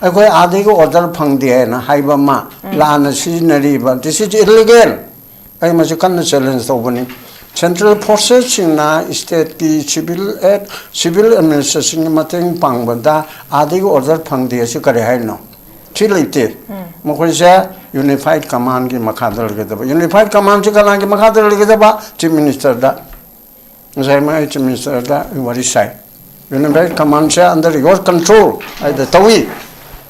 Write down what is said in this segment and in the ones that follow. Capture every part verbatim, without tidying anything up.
ꯑꯩꯈꯣꯏ ꯑꯥꯗꯒꯤ ꯑꯣꯔꯗꯔ ꯐꯪꯗꯦ ꯍꯥꯏꯅ ꯍꯥꯏꯕ ꯑꯃ ꯂꯥꯟꯅ ꯁꯤꯖꯤꯟꯅꯔꯤꯕ, this is illegal. ꯑꯩ ꯃꯁꯤ ꯀꯟꯅ ꯆꯦꯂꯦꯟꯖ ꯇꯧꯕꯅꯤ꯫ ꯁꯦꯟꯇ꯭ꯔꯦꯜ ꯐꯣꯔꯁꯦꯁꯁꯤꯡꯅ ꯁ꯭ꯇꯦꯠꯀꯤ ꯁꯤꯚꯤꯜ ꯑꯦꯠ ꯁꯤꯚꯤꯜ ꯑꯦꯗꯃꯤꯅꯤꯁꯇ꯭ꯔꯦꯁꯟꯒꯤ ꯃꯇꯦꯡ ꯄꯥꯡꯕꯗ ꯑꯥꯗꯒꯤ ꯑꯣꯔꯗꯔ ꯐꯪꯗꯦ ꯑꯁꯤ ꯀꯔꯤ ꯍꯥꯏꯅꯣ? ꯁꯤ ꯂꯩꯇꯦ꯫ ꯃꯈꯣꯏꯁꯦ ꯌꯨꯅꯤꯐꯥꯏꯠ ꯀꯃꯥꯟꯒꯤ ꯃꯈꯥꯗ ꯂꯩꯒꯗꯕ꯫ ꯌꯨꯅꯤꯐꯥꯏꯠ ꯀꯃꯥꯟꯁꯤ ꯀꯅꯥꯒꯤ ꯃꯈꯥꯗ ꯂꯩꯒꯗꯕ? ꯆꯤꯐ ꯃꯤꯅꯤꯁꯇꯔꯗ꯫ ꯉꯁꯥꯏ ꯃꯣꯏ ꯆꯤꯐ ꯃꯤꯅꯤꯁꯇꯔꯗ ꯑꯩ ꯋꯥꯔꯤ ꯁꯥꯏ꯫ ꯌꯨꯅꯤꯐꯥꯏꯠ ꯀꯃꯥꯟꯁꯦ under your control ꯍꯥꯏꯗ ꯇꯧꯏ꯫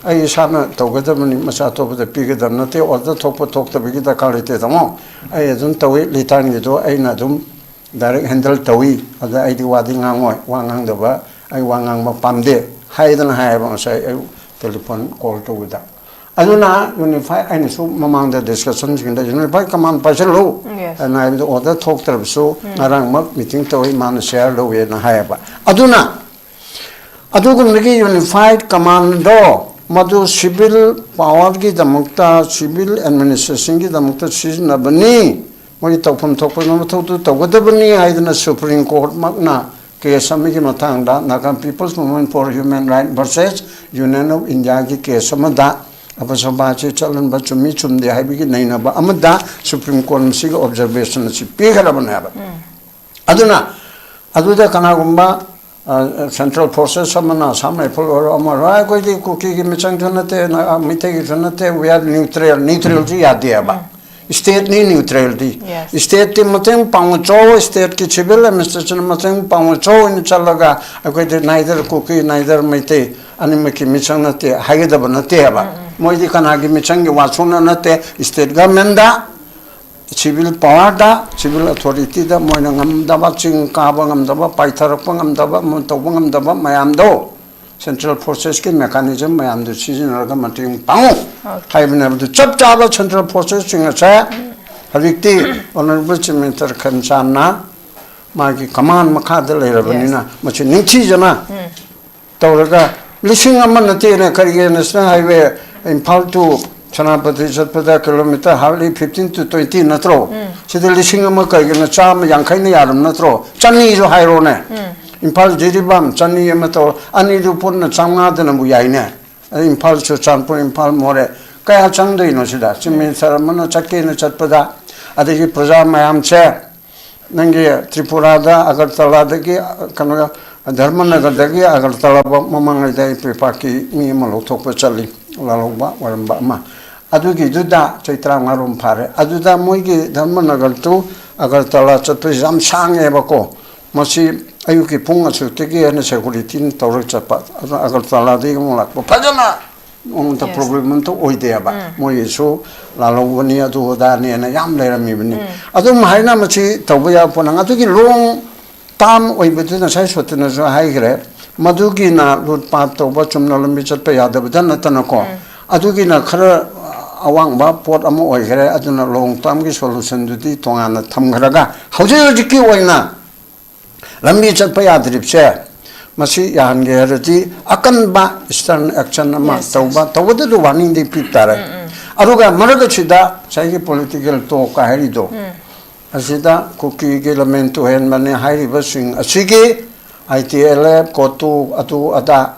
ꯑꯩ ꯏꯁꯥꯅ ꯇꯧꯒꯗꯕꯅꯤ, ꯃꯆꯥ ꯑꯇꯣꯞꯄꯗ ꯄꯤꯒꯗꯕ ꯅꯠꯇꯦ꯫ ꯑꯣꯔꯗꯔ ꯊꯣꯛꯄ ꯊꯣꯛꯇꯕꯒꯤ ꯗꯔꯀꯥꯔ ꯂꯩꯇꯦ, ꯇꯥꯃꯣ꯫ ꯑꯩ ꯑꯗꯨꯝ ꯇꯧꯏ, ꯂꯤꯇꯥꯟꯒꯤꯗꯣ ꯑꯩꯅ ꯑꯗꯨꯝ ꯗꯥꯏꯔꯦꯛ ꯍꯦꯟꯗꯜ ꯇꯧꯏ꯫ ꯑꯗ ꯑꯩꯗꯤ ꯋꯥꯗꯤ ꯉꯥꯡꯉꯣꯏ, ꯋꯥ ꯉꯥꯡꯗꯕ, ꯑꯩ ꯋꯥ ꯉꯥꯡꯕ ꯄꯥꯝꯗꯦ ꯍꯥꯏꯗꯅ ꯍꯥꯏꯌꯦꯕ ꯉꯁꯥꯏ ꯑꯌꯨꯛ ꯇꯦꯂꯤꯐꯣꯟ ꯀꯣꯜ ꯇꯧꯕꯗ꯫ ꯑꯗꯨꯅ ꯌꯨꯅꯤꯐꯥꯏ, ꯑꯩꯅꯁꯨ ꯃꯃꯥꯡꯗ ꯗꯤꯁꯀꯁꯟꯁꯤꯡꯗ ꯌꯨꯅꯤꯐꯥꯏ ꯀꯃꯥꯟ ꯄꯥꯏꯁꯤꯜꯂꯨ Yes. ꯍꯥꯏꯅ ꯍꯥꯏꯕꯗ ꯑꯣꯔꯗꯔ ꯊꯣꯛꯇ꯭ꯔꯕꯁꯨ ꯉꯔꯥꯡꯃꯛ ꯃꯤꯇꯤꯡ ꯇꯧꯏ, ꯃꯥꯅ ꯁꯤꯌꯥꯔ ꯂꯧꯋꯦꯅ ꯍꯥꯏꯌꯦꯕ꯫ ꯑꯗꯨꯅ ꯑꯗꯨꯒꯨꯝꯕꯒꯤ ꯌꯨꯅꯤꯐꯥꯏꯠ ꯀꯃꯥꯟꯗꯣ ꯃꯗꯨ ꯁꯤꯚꯤꯜ ꯄꯥꯋꯔꯒꯤꯗꯃꯛꯇ, ꯁꯤꯚꯤꯜ ꯑꯦꯗꯃꯤꯅꯤꯁꯇ꯭ꯔꯦꯁꯟꯒꯤꯗꯃꯛꯇ ꯁꯤꯖꯤꯟꯅꯕꯅꯤ, ꯃꯣꯏꯒꯤ ꯇꯧꯐꯝ ꯊꯣꯛꯄ ꯃꯊꯧꯗꯨ ꯇꯧꯒꯗꯕꯅꯤ ꯍꯥꯏꯗꯅ ꯁꯨꯄ꯭ꯔꯤꯝ ꯀꯣꯔꯠꯃꯛꯅ ꯀꯦꯁ ꯑꯃꯒꯤ ꯃꯇꯥꯡꯗ, Naga People's Movement for Human Rights versus Union of Indiaꯒꯤ ꯀꯦꯁ ꯑꯃꯗ, ꯑꯄꯁꯣꯕꯥꯁꯤ ꯆꯠꯍꯟꯕ ꯆꯨꯝꯃꯤ ꯆꯨꯝꯗꯦ ꯍꯥꯏꯕꯒꯤ ꯅꯩꯅꯕ ꯑꯃꯗ ꯁꯨꯄ꯭ꯔꯤꯝ ꯀꯣꯔꯠ ꯃꯁꯤꯒꯤ ꯑꯣꯕꯖꯔꯕꯦꯁꯟ ꯑꯁꯤ ꯄꯤꯈ꯭ꯔꯕꯅꯦꯕ꯫ ꯑꯗꯨꯅ ꯑꯗꯨꯗ ꯀꯅꯥꯒꯨꯝꯕ ꯁꯦꯟꯇ꯭ꯔꯦꯜ ꯐꯣꯔꯁꯦꯁ ꯑꯃꯅ, ꯑꯁꯥꯝ ꯔꯥꯏꯐꯜ ꯑꯣꯏꯔꯣ, ꯑꯃ ꯑꯣꯏꯔꯣ, ꯑꯩꯈꯣꯏꯗꯤ ꯀꯨꯀꯤꯒꯤ ꯃꯤꯆꯪꯁꯨ ꯅꯠꯇꯦ, ꯅ-, ꯃꯩꯇꯩꯒꯤꯁꯨ ꯅꯠꯇꯦ, we are neutral, ꯅ꯭ꯌꯨꯇ꯭ꯔꯦꯜꯁꯤ ꯌꯥꯗꯦꯕ꯫ ꯁ꯭ꯇꯦꯠꯅꯤ ꯅ꯭ꯌꯨꯇ꯭ꯔꯦꯜꯗꯤ꯫ Yes. ꯁ꯭ꯇꯦꯠꯇꯤ ꯃꯇꯦꯡ ꯄꯥꯡꯉꯨꯆꯣ, ꯁ꯭ꯇꯦꯠꯀꯤ ꯁꯤꯚꯤꯜ ꯑꯦꯗꯃꯤꯅꯤꯁꯇ꯭ꯔꯦꯁꯟ ꯃꯇꯦꯡ ꯄꯥꯡꯉꯨꯆꯣ ꯑꯣꯏꯅ ꯆꯠꯂꯒ ꯑꯩꯈꯣꯏꯗꯤ neither ꯀꯨꯀꯤ, neither ꯃꯩꯇꯩ, ꯑꯅꯤꯃꯛꯀꯤ ꯃꯤꯆꯪ ꯅꯠꯇꯦ ꯍꯥꯏꯒꯗꯕ ꯅꯠꯇꯦꯕ꯫ ꯃꯣꯏꯗꯤ ꯀꯅꯥꯒꯤ ꯃꯤꯆꯪꯒꯤ ꯋꯥꯁꯨꯅ ꯅꯠꯇꯦ, ꯁ꯭ꯇꯦꯠ ꯒꯚꯔꯟꯃꯦꯟꯗ, ꯁꯤꯚꯤꯜ ꯄꯥꯋꯔꯗ, ꯁꯤꯚꯤꯜ ꯑꯣꯊꯣꯔꯤꯇꯤꯗ ꯃꯣꯏꯅ ꯉꯝꯗꯕ, ꯆꯤꯡ ꯀꯥꯕ ꯉꯝꯗꯕ, ꯄꯥꯏꯊꯔꯛꯄ ꯉꯝꯗꯕ, ꯑꯃ ꯇꯧꯕ ꯉꯝꯗꯕ ꯃꯌꯥꯝꯗꯣ, ꯁꯦꯟꯇ꯭ꯔꯦꯜ ꯐꯣꯔꯁꯦꯁꯀꯤ ꯃꯦꯀꯥꯅꯤꯖꯝ ꯃꯌꯥꯝꯗꯨ ꯁꯤꯖꯤꯟꯅꯔꯒ ꯃꯇꯦꯡ ꯄꯥꯡꯉꯨ Okay. ꯍꯥꯏꯕꯅꯦꯕ꯫ ꯑꯗꯨ ꯆꯞ ꯆꯥꯕ ꯁꯦꯟꯇ꯭ꯔꯦꯜ ꯐꯣꯔꯁꯦꯁꯁꯤꯡ ꯑꯁꯦ ꯍꯧꯖꯤꯛꯇꯤ ꯑꯣꯅꯔꯦꯕꯜ ꯆꯤꯐ ꯃꯤꯅꯤꯁꯇꯔ ꯈꯦꯝꯆꯥꯟꯅ ꯃꯥꯒꯤ ꯀꯃꯥꯟ ꯃꯈꯥꯗ ꯂꯩꯔꯕꯅꯤꯅ ꯃꯁꯤ ꯅꯤꯡꯊꯤꯖꯅ ꯇꯧꯔꯒ, ꯂꯤꯁꯤꯡ ꯑꯃ ꯅꯠꯇꯦꯅ, ꯀꯔꯤꯒꯤ national highway Imphal to Senapati ꯆꯠꯄꯗ kilometre hardly fifteen to twenty ꯅꯠꯇ꯭ꯔꯣ? ꯁꯤꯗ ꯂꯤꯁꯤꯡ ꯑꯃ ꯀꯔꯤꯒꯤꯅꯣ, ꯆꯥꯝꯃ ꯌꯥꯡꯈꯩꯅ ꯌꯥꯔꯝ ꯅꯠꯇ꯭ꯔꯣ? ꯆꯅꯤꯁꯨ ꯍꯥꯏꯔꯣꯅꯦ꯫ ꯏꯝꯐꯥꯜ ꯖꯤꯔꯤꯕꯥꯝ ꯆꯅꯤ ꯑꯃ ꯇꯧꯔꯣ, ꯑꯅꯤꯗꯨ ꯄꯨꯟꯅ ꯆꯥꯝꯃꯉꯥꯗꯅꯕꯨ ꯌꯥꯏꯅꯦ꯫ ꯑꯗꯩ ꯏꯝꯐꯥꯜ, ꯆꯨꯔꯆꯥꯟꯄꯨꯔ, ꯏꯝꯐꯥꯜ, ꯃꯣꯔꯦ, ꯀꯌꯥ ꯆꯪꯗꯣꯏꯅꯣ ꯁꯤꯗ? ꯆꯤꯐ ꯃꯤꯅꯤꯁꯇꯔ ꯑꯃꯅ ꯆꯠꯀꯦꯅ ꯆꯠꯄꯗ, ꯑꯗꯒꯤ ꯄ꯭ꯔꯖꯥ ꯃꯌꯥꯝꯁꯦ, ꯅꯪꯒꯤ ꯇ꯭ꯔꯤꯄꯨꯔꯥꯗ, ꯑꯒꯔꯇꯂꯥꯗꯒꯤ, ꯀꯩꯅꯣ, ꯙꯔꯃꯅꯒꯔꯗꯒꯤ ꯑꯒꯔꯇꯂꯥ ꯐꯥꯎ ꯃꯃꯥꯡꯉꯩꯗ ꯑꯩ ꯄ꯭ꯔꯤꯄꯥꯛꯀꯤ ꯃꯤ ꯑꯃ ꯂꯧꯊꯣꯛꯄ ꯆꯠꯂꯤ, ꯂꯥꯜꯍꯧꯕ ꯑꯣꯏꯔꯝꯕ ꯑꯃ꯫ ꯑꯗꯨꯒꯤꯗꯨꯗ ꯆꯍꯤ ꯇꯔꯥꯃꯉꯥꯔꯣꯝ ꯐꯥꯔꯦ꯫ ꯑꯗꯨꯗ ꯃꯣꯏꯒꯤ ꯙꯔꯃꯅꯒꯔ to ꯑꯒꯔꯇꯂꯥ ꯆꯠꯄꯁꯤ ꯌꯥꯝ ꯁꯥꯡꯉꯦꯕꯀꯣ꯫ ꯃꯁꯤ ꯑꯌꯨꯛꯀꯤ ꯄꯨꯡ ꯑꯁꯨꯛꯇꯒꯤ ꯍꯦꯟꯅ ꯁꯦꯀꯨꯔꯤꯇꯤꯅ ꯇꯧꯔꯒ ꯆꯠꯄ꯫ ꯑꯗꯨꯅ ꯑꯒꯔꯇꯂꯥꯗꯒꯤ ꯑꯃꯨꯛ ꯂꯥꯛꯄ꯫ ꯐꯖꯅ ꯅꯣꯡꯃꯇ Yes. ꯄ꯭ꯔꯣꯕ꯭ꯂꯦꯝ ꯑꯝꯇ ꯑꯣꯏꯗꯦꯕ꯫ ꯎꯝ꯫ ꯃꯣꯏꯒꯤꯁꯨ ꯂꯥꯜꯍꯧꯕꯅꯤ, ꯑꯗꯨ ꯑꯗꯥꯅꯦꯅ ꯌꯥꯝ ꯂꯩꯔꯝꯃꯤꯕꯅꯤ꯫ ꯎꯝ꯫ ꯑꯗꯨꯝ ꯍꯥꯏꯅ ꯃꯁꯤ ꯇꯧꯕ ꯌꯥꯕ ꯄꯣꯠ ꯅꯪ꯫ ꯑꯗꯨꯒꯤ ꯂꯣꯡ ꯇꯥꯝ ꯑꯣꯏꯕꯗꯨ ꯉꯁꯥꯏ ꯁꯣꯠꯇꯅꯁꯨ ꯍꯥꯏꯈ꯭ꯔꯦ꯫ ꯃꯗꯨꯒꯤꯅ ꯂꯨꯠ ꯄꯥꯠ ꯇꯧꯕ, ꯆꯨꯝꯅ ꯂꯝꯕꯤ ꯆꯠꯄ ꯌꯥꯗꯕꯗ ꯅꯠꯇꯅꯀꯣ, ꯎꯝ꯫ ꯑꯗꯨꯒꯤꯅ ꯈꯔ ꯑꯋꯥꯡꯕ ꯄꯣꯠ ꯑꯃ ꯑꯣꯏꯈ꯭ꯔꯦ꯫ ꯑꯗꯨꯅ ꯂꯣꯡ ꯇꯥꯝꯒꯤ ꯁꯣꯂꯨꯁꯟꯗꯨꯗꯤ ꯇꯣꯉꯥꯟꯅ ꯊꯝꯈ꯭ꯔꯒ, ꯍꯧꯖꯤꯛ ꯍꯧꯖꯤꯛꯀꯤ ꯑꯣꯏꯅ ꯂꯝꯕꯤ ꯆꯠꯄ ꯌꯥꯗ꯭ꯔꯤꯕꯁꯦ, ꯃꯁꯤ ꯌꯥꯍꯟꯒꯦ ꯍꯥꯏꯔꯗꯤ ꯑꯀꯟꯕ ꯏꯁꯇꯔꯟ ꯑꯦꯛꯁꯟ ꯑꯃ Yes, yes. ꯇꯧꯕ, ꯇꯧꯕꯗꯨꯗ ꯋꯥꯔꯅꯤꯡꯗꯤ ꯄꯤ ꯇꯥꯔꯦ꯫ ꯎꯝ, ꯎꯝ꯫ ꯑꯗꯨꯒ ꯃꯔꯛ ꯑꯁꯤꯗ ꯉꯁꯥꯏꯒꯤ ꯄꯣꯂꯤꯇꯤꯀꯦꯜ ꯇꯣꯛꯀ ꯍꯥꯏꯔꯤꯗꯣ, ꯎꯝ꯫ ꯑꯁꯤꯗ ꯀꯨꯀꯤꯒꯤ ꯂꯃꯦꯟ ꯇꯨꯍꯦꯟꯕꯅꯦ ꯍꯥꯏꯔꯤꯕꯁꯤꯡ ꯑꯁꯤꯒꯤ, ꯑꯥꯏ ꯇꯤ ꯑꯦꯜ ꯑꯦꯐ, ꯀꯣꯇꯨ, ꯑꯗꯨ ꯑꯗꯥ,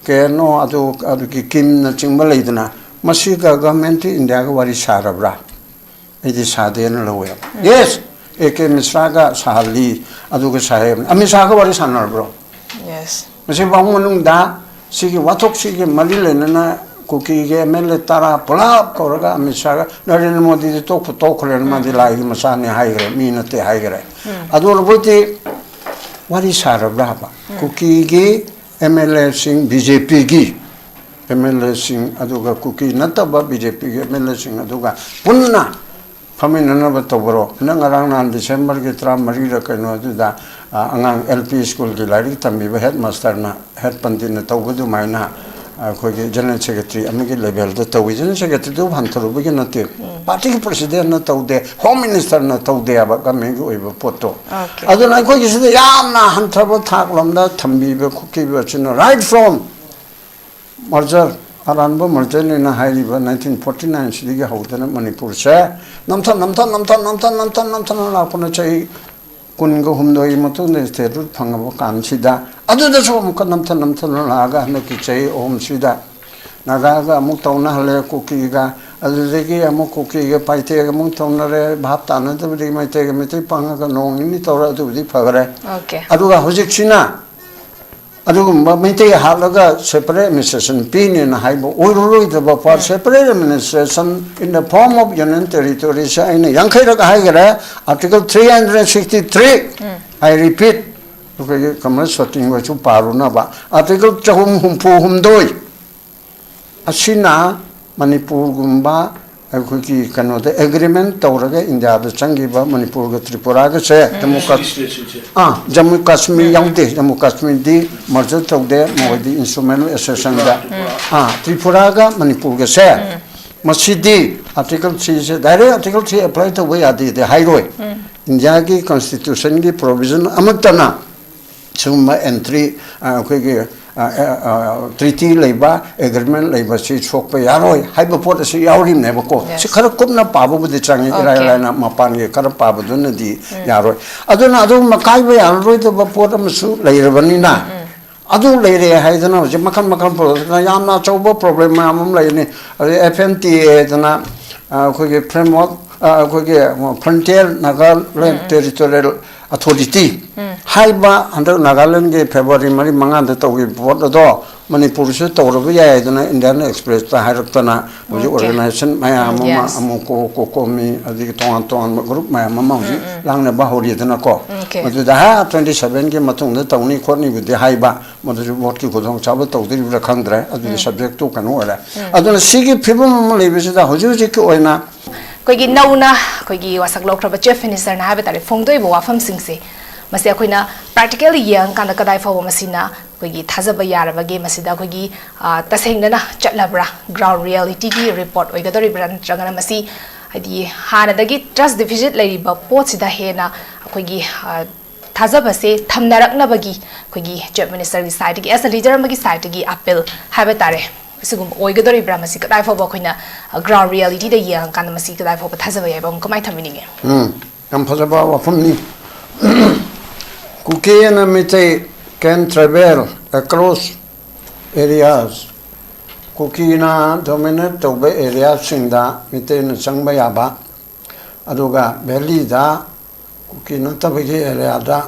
ꯀꯦ ꯑꯦꯟ ꯑꯣ, ꯑꯗꯨ, ꯑꯗꯨꯒꯤ ꯀꯤꯝꯅꯆꯤꯡꯕ ꯂꯩꯗꯅ, ꯃꯁꯤꯒ ꯒꯚꯔꯟꯃꯦꯟꯠꯇ ꯏꯟꯗꯤꯌꯥꯒ ꯋꯥꯔꯤ ꯁꯥꯔꯕ꯭ꯔꯥ? ꯑꯩꯗꯤ ꯁꯥꯗꯦꯅ ꯂꯧꯋꯦꯕ꯫ ꯎꯝ꯫ Yes, ꯑꯦ ꯀꯦ ꯃꯤꯁ꯭ꯔꯥꯒ ꯁꯥꯍꯜꯂꯤ, ꯑꯗꯨꯒ ꯁꯥꯏ꯫ ꯑꯃꯤꯠ ꯁꯥꯍꯒ ꯋꯥꯔꯤ ꯁꯥꯟꯅꯔꯕ꯭ꯔꯣ? Yes. ꯃꯁꯤ ꯐꯥꯎ ꯃꯅꯨꯡꯗ ꯁꯤꯒꯤ ꯋꯥꯊꯣꯛꯁꯤꯒꯤ ꯃꯔꯤ ꯂꯩꯅꯅ ꯀꯨꯀꯤꯒꯤ ꯑꯦꯝ ꯑꯦꯜ ꯑꯦ ꯇꯔꯥ ꯄꯨꯂꯞ ꯀꯧꯔꯒ ꯑꯃꯤꯠ ꯁꯥꯍꯒ, ꯅꯔꯦꯟꯗ꯭ꯔ ꯃꯣꯗꯤꯗꯤ ꯇꯣꯛꯄꯨ ꯇꯣꯛꯈ꯭ꯔꯦꯅ, ꯃꯥꯗꯤ ꯎꯝ꯫ ꯂꯥꯏꯒꯤ ꯃꯆꯥꯅꯤ ꯍꯥꯏꯈ꯭ꯔꯦ, ꯃꯤ ꯅꯠꯇꯦ ꯍꯥꯏꯈ꯭ꯔꯦ꯫ ꯎꯝ꯫ ꯑꯗꯨ ꯑꯣꯏꯔꯕꯗꯤ ꯋꯥꯔꯤ ꯁꯥꯔꯕ꯭ꯔꯥ ꯍꯥꯏꯕ? ꯎꯝ꯫ ꯀꯨꯀꯤꯒꯤ ꯑꯦꯝ ꯑꯦꯜ ꯑꯦꯁꯤꯡ, ꯕꯤ ꯖꯦ ꯄꯤꯒꯤ ꯑꯦꯝ ꯑꯦꯜ ꯑꯦꯁꯤꯡ, ꯑꯗꯨꯒ ꯀꯨꯀꯤ ꯅꯠꯇꯕ ꯕꯤ ꯖꯦ ꯄꯤꯒꯤ ꯑꯦꯝ ꯑꯦꯜ ꯑꯦꯁꯤꯡ ꯑꯗꯨꯒ ꯄꯨꯟꯅ ꯐꯝꯃꯤꯟꯅꯅꯕ ꯇꯧꯕꯔꯣ? ꯍꯟꯗꯛ ꯉꯔꯥꯡ ꯅꯍꯥꯟ ꯗꯤꯁꯦꯝꯕꯔꯒꯤ ꯇꯔꯥꯃꯔꯤꯔ ꯀꯩꯅꯣ ꯑꯗꯨꯗ, ꯑ, ꯑꯉꯥꯡ ꯑꯦꯜ ꯄꯤ ꯁ꯭ꯀꯨꯜꯒꯤ ꯂꯥꯏꯔꯤꯛ ꯇꯝꯕꯤꯕ ꯍꯦꯗ ꯃꯥꯁꯇꯔꯅ, ꯍꯦꯗ ꯄꯟꯗꯤꯠꯅ ꯇꯧꯕ ꯑꯗꯨꯃꯥꯏꯅ ꯑꯩꯈꯣꯏꯒꯤ ꯖꯦꯅꯔꯦꯜ ꯁꯦꯀ꯭ꯔꯦꯇꯔꯤ ꯑꯃꯒꯤ ꯂꯦꯚꯦꯜꯗ ꯇꯧꯋꯤ꯫ ꯖꯦꯅꯔꯦꯜ ꯁꯦꯀ꯭ꯔꯦꯇꯔꯤꯗꯨ ꯍꯟꯊꯔꯨꯕꯒꯤ ꯅꯠꯇꯦ, ꯎꯝ꯫ ꯄꯥꯔꯇꯤꯒꯤ ꯄ꯭ꯔꯁꯤꯗꯦꯟꯠꯅ ꯇꯧꯗꯦ, ꯍꯣꯝ ꯃꯤꯅꯤꯁꯇꯔꯅ ꯇꯧꯗꯦ ꯍꯥꯏꯕ ꯒꯃꯦꯟꯒꯤ ꯑꯣꯏꯕ ꯄꯣꯠꯇꯣ꯫ ꯑꯣꯀꯦ꯫ ꯑꯗꯨꯅ ꯑꯩꯈꯣꯏꯒꯤꯁꯤꯗ ꯌꯥꯝꯅ ꯍꯟꯊꯕ ꯊꯥꯛꯂꯣꯝꯗ ꯊꯝꯕꯤꯕ ꯈꯣꯠꯈꯤꯕ ꯑꯁꯤꯅ, right from merger, ꯑꯔꯥꯟꯕ mergerꯅꯦꯅ ꯍꯥꯏꯔꯤꯕ ꯅꯥꯏꯟꯇꯤꯟ ꯐꯣꯔꯇꯤ ꯅꯥꯏꯟꯁꯤꯗꯒꯤ ꯍꯧꯗꯅ ꯃꯅꯤꯄꯨꯔꯁꯦ ꯅꯝꯊ, ꯅꯝꯊ, ꯅꯝꯊ, ꯅꯝꯊ, ꯅꯝꯊ, ꯅꯝꯊꯅ ꯂꯥꯛꯄꯅ ꯆꯍꯤ ꯀꯨꯟꯒ ꯍꯨꯝꯗꯣꯏꯒꯤ ꯃꯇꯨꯡꯗ statehood ꯐꯪꯉꯕ ꯀꯥꯟꯁꯤꯗ, ꯑꯗꯨꯗꯁꯨ ꯑꯃꯨꯛꯀ ꯅꯝꯊ, ꯅꯝꯊꯅ ꯂꯥꯛꯑꯒ ꯍꯟꯗꯛꯀꯤ ꯆꯍꯤ ꯑꯍꯨꯝꯁꯤꯗ ꯅꯥꯒꯥꯒ ꯑꯃꯨꯛ ꯇꯧꯅꯍꯜꯂꯦ, ꯀꯨꯀꯤꯒ, ꯑꯗꯨꯗꯒꯤ ꯑꯃꯨꯛ ꯀꯨꯀꯤꯒ ꯄꯥꯏꯇꯦꯒ ꯑꯃꯨꯛ ꯇꯧꯅꯔꯦ, ꯚꯥꯞ ꯇꯥꯅꯗꯕꯗꯒꯤ ꯃꯩꯇꯩꯒ ꯃꯩꯇꯩ ꯄꯪꯉꯒ ꯅꯣꯡ ꯅꯤꯅꯤ ꯇꯧꯔ, ꯑꯗꯨꯕꯨꯗꯤ ꯐꯈꯔꯦ꯫ ꯑꯣꯀꯦ꯫ ꯑꯗꯨꯒ ꯍꯧꯖꯤꯛꯁꯤꯅ ꯑꯗꯨꯒꯨꯝꯕ ꯃꯩꯇꯩ ꯍꯥꯠꯂꯒ separate administration ꯄꯤꯅꯦꯅ ꯍꯥꯏꯕ ꯑꯣꯏꯔꯔꯣꯏꯗꯕ ꯄꯣꯠ, separate administration in the form of union territory ꯁꯦ ꯑꯩꯅ ꯌꯥꯡꯈꯩꯔꯛ ꯍꯥꯏꯈꯔꯦ, Article three hundred sixty three, I repeat, ꯑꯩꯈꯣꯏꯒꯤ ꯀꯃꯔꯁ ꯁꯣꯇꯤꯡ ꯍꯣꯏꯁꯨ ꯄꯥꯔꯨꯅꯕ, Article ꯆꯍꯨꯝ ꯍꯨꯝꯐꯨ ꯍꯨꯝꯗꯣꯏ ꯑꯁꯤꯅ ꯃꯅꯤꯄꯨꯔꯒꯨꯝꯕ ꯑꯩꯈꯣꯏꯒꯤ ꯀꯩꯅꯣꯗ agreement ꯇꯧꯔꯒ ꯏꯟꯗꯤꯌꯥꯗ ꯆꯪꯈꯤꯕ ꯃꯅꯤꯄꯨꯔꯒ ꯇ꯭ꯔꯤꯄꯨꯔꯥꯒꯁꯦ, ꯖꯝꯃꯨ ꯀꯥꯁ-, States ꯁꯤꯡꯁꯦ꯫ ꯑꯥ, ꯖꯝꯃꯨ ꯀꯥꯁꯃꯤꯔ ꯌꯥꯎꯗꯦ, ꯖꯝꯃꯨ ꯀꯥꯁꯃꯤꯔꯗꯤ merger ꯇꯧꯗꯦ, ꯃꯈꯣꯏꯗꯤ instrument of accession ꯗ꯫ ꯑꯥ, ꯇ꯭ꯔꯤꯄꯨꯔꯥꯒ ꯃꯅꯤꯄꯨꯔꯒꯁꯦ, ꯃꯁꯤꯗꯤ Article three ꯁꯦ direct Article three apply ꯇꯧꯕ ꯌꯥꯗꯦꯗꯤ ꯍꯥꯏꯔꯣꯏ꯫ ꯏꯟꯗꯤꯌꯥꯒꯤ constitution ꯒꯤ provision ꯑꯃꯠꯇꯅ ꯁꯤꯒꯨꯝꯕ entry, ꯑ, ꯑꯩꯈꯣꯏꯒꯤ, ꯑ, ꯑ, treaty ꯂꯩꯕ, agreement ꯂꯩꯕꯁꯤ ꯁꯣꯛꯄ ꯌꯥꯔꯣꯏ ꯍꯥꯏꯕ ꯄꯣꯠ ꯑꯁꯤ ꯌꯥꯎꯔꯤꯕꯅꯦꯕꯀꯣ꯫ Yes. ꯁꯤ ꯈꯔ ꯀꯨꯞꯅ ꯄꯥꯕꯕꯨꯗꯤ ꯆꯪꯉꯤ, ꯏꯔꯥꯏ Okay. ꯂꯥꯏꯅ ꯃꯄꯥꯟꯒꯤ ꯈꯔ ꯄꯥꯕꯗꯨꯅꯗꯤ ꯌꯥꯔꯣꯏ꯫ ꯑꯗꯨꯅ ꯑꯗꯨꯒꯨꯝꯕ ꯀꯥꯏꯕ ꯌꯥꯔꯔꯣꯏꯗꯕ ꯄꯣꯠ ꯑꯃꯁꯨ ꯂꯩꯔꯕꯅꯤꯅ, ꯑꯗꯨ ꯂꯩꯔꯦ ꯍꯥꯏꯗꯅ ꯍꯧꯖꯤꯛ ꯃꯈꯜ ꯃꯈꯜ ꯄꯨꯔꯛꯇꯅ ꯌꯥꯝꯅ ꯑꯆꯧꯕ problem ꯃꯌꯥꯝ ꯑꯃ ꯂꯩꯅꯤ꯫ ꯑꯗꯩ F N T A ꯍꯥꯏꯗꯅ, ꯑ, ꯑꯩꯈꯣꯏꯒꯤ framework, ꯑ, ꯑꯩꯈꯣꯏꯒꯤ Frontier Nagaland Territorial Authority ꯍꯥꯏꯕ ꯍꯟꯗꯛ ꯅꯥꯒꯥꯂꯦꯟꯒꯤ February ꯃꯔꯤ ꯃꯉꯥꯗ ꯇꯧꯈꯤꯕ ꯄꯣꯠ ꯑꯗꯣ ꯃꯅꯤꯄꯨꯔꯁꯨ ꯇꯧꯔꯕ ꯌꯥꯏ ꯍꯥꯏꯗꯅ Indian Express ꯇ ꯍꯥꯏꯔꯛꯇꯅ ꯍꯧꯖꯤꯛ Okay. organization ꯃꯌꯥꯝ ꯑꯃ, Yes. ꯑꯃꯨꯛ ꯀꯣ-, ꯀꯣ-, ꯀꯣꯃꯤ, ꯑꯗꯒꯤ ꯇꯣꯉꯥꯟ ꯇꯣꯉꯥꯟꯕ group ꯃꯌꯥꯝ ꯑꯃ ꯍꯧꯖꯤꯛ ꯂꯥꯡꯅꯕ ꯍꯧꯔꯤꯗꯅꯀꯣ꯫ Okay. ꯃꯗꯨꯗ ꯍꯥ, twenty seven ꯒꯤ ꯃꯇꯨꯡꯗ ꯇꯧꯅꯤ ꯈꯣꯠꯅꯤꯕꯨꯗꯤ ꯍꯥꯏꯕ, ꯃꯗꯨꯁꯨ vote ꯀꯤ ꯈꯨꯗꯣꯡꯆꯥꯕ ꯇꯧꯗꯣꯔꯤꯕ꯭ꯔꯥ ꯈꯪꯗ꯭ꯔꯦ, ꯑꯗꯨꯗꯤ subject ꯇꯨ ꯀꯩꯅꯣ ꯑꯣꯏꯔꯦ꯫ ꯑꯗꯨꯅ ꯁꯤꯒꯤ ꯐꯤꯕꯝ ꯑꯃ ꯂꯩꯕꯁꯤꯗ ꯍꯧꯖꯤꯛ ꯍꯧꯖꯤꯛꯀꯤ ꯑꯣꯏꯅ ꯑꯩꯈꯣꯏꯒꯤ ꯅꯧꯅ ꯑꯩꯈꯣꯏꯒꯤ ꯋꯥꯁꯛ ꯂꯧꯈ꯭ꯔꯕ Chief Minister ꯅ ꯍꯥꯏꯕ ꯇꯥꯔꯦ, ꯐꯣꯡꯗꯣꯛꯏꯕ ꯋꯥꯐꯝꯁꯤꯡꯁꯦ, ꯃꯁꯤ ꯑꯩꯈꯣꯏꯅ practically ꯌꯦꯡꯉꯀꯥꯟꯗ ꯀꯗꯥꯏ ꯐꯥꯎꯕ ꯃꯁꯤꯅ ꯑꯩꯈꯣꯏꯒꯤ ꯊꯥꯖꯕ ꯌꯥꯔꯕꯒꯦ, ꯃꯁꯤꯗ ꯑꯩꯈꯣꯏꯒꯤ, ꯑ, ꯇꯁꯦꯡꯅꯅ ꯆꯠꯂꯕ꯭ꯔꯥ, ground reality ꯒꯤ report ꯑꯣꯏꯒꯗꯧꯔꯤꯕ꯭ꯔꯥ, ꯅꯠꯇ꯭ꯔꯒꯅ ꯃꯁꯤ ꯍꯥꯏꯗꯤ ꯍꯥꯟꯅꯗꯒꯤ trust deficit ꯂꯩꯔꯤꯕ ꯄꯣꯠꯁꯤꯗ ꯍꯦꯟꯅ ꯑꯩꯈꯣꯏꯒꯤ, ꯑ, ꯊꯥꯖꯕꯁꯦ ꯊꯝꯅꯔꯛꯅꯕꯒꯤ ꯑꯩꯈꯣꯏꯒꯤ Chief Minister ꯒꯤ side ꯇꯒꯤ, as a leader ꯑꯃꯒꯤ side ꯇꯒꯤ appeal ꯍꯥꯏꯕ ꯇꯥꯔꯦ, ꯑꯁꯤꯒꯨꯝꯕ ꯑꯣꯏꯒꯗꯧꯔꯤꯕ꯭ꯔꯥ? ꯃꯁꯤ ꯀꯗꯥꯏ ꯐꯥꯎꯕ ꯑꯩꯈꯣꯏꯅ, ꯑ, ground reality ꯗ ꯌꯦꯡꯉꯀꯥꯟꯗ ꯃꯁꯤ ꯀꯗꯥꯏ ꯐꯥꯎꯕ ꯊꯥꯖꯕ ꯌꯥꯏ ꯍꯥꯏꯕ ꯑꯃ ꯀꯃꯥꯏꯅ ꯊꯝꯕꯤꯅꯤꯡꯉꯤ? ꯎꯝ, ꯌꯥꯝ ꯐꯖꯕ ꯋꯥꯐꯝꯅꯤ꯫ Kuki and Meitei can travel across areas, ꯀꯨꯀꯤꯅ ꯗꯣꯃꯤꯅꯦꯠ ꯇꯧꯕ ꯑꯦꯔꯤꯌꯥꯁꯤꯡꯗ ꯃꯤꯇꯩꯅ ꯆꯪꯕ ꯌꯥꯕ, ꯑꯗꯨꯒ ꯚꯦꯂꯤꯗ, ꯀꯨꯀꯤ ꯅꯠꯇꯕꯒꯤ ꯑꯦꯔꯤꯌꯥꯗ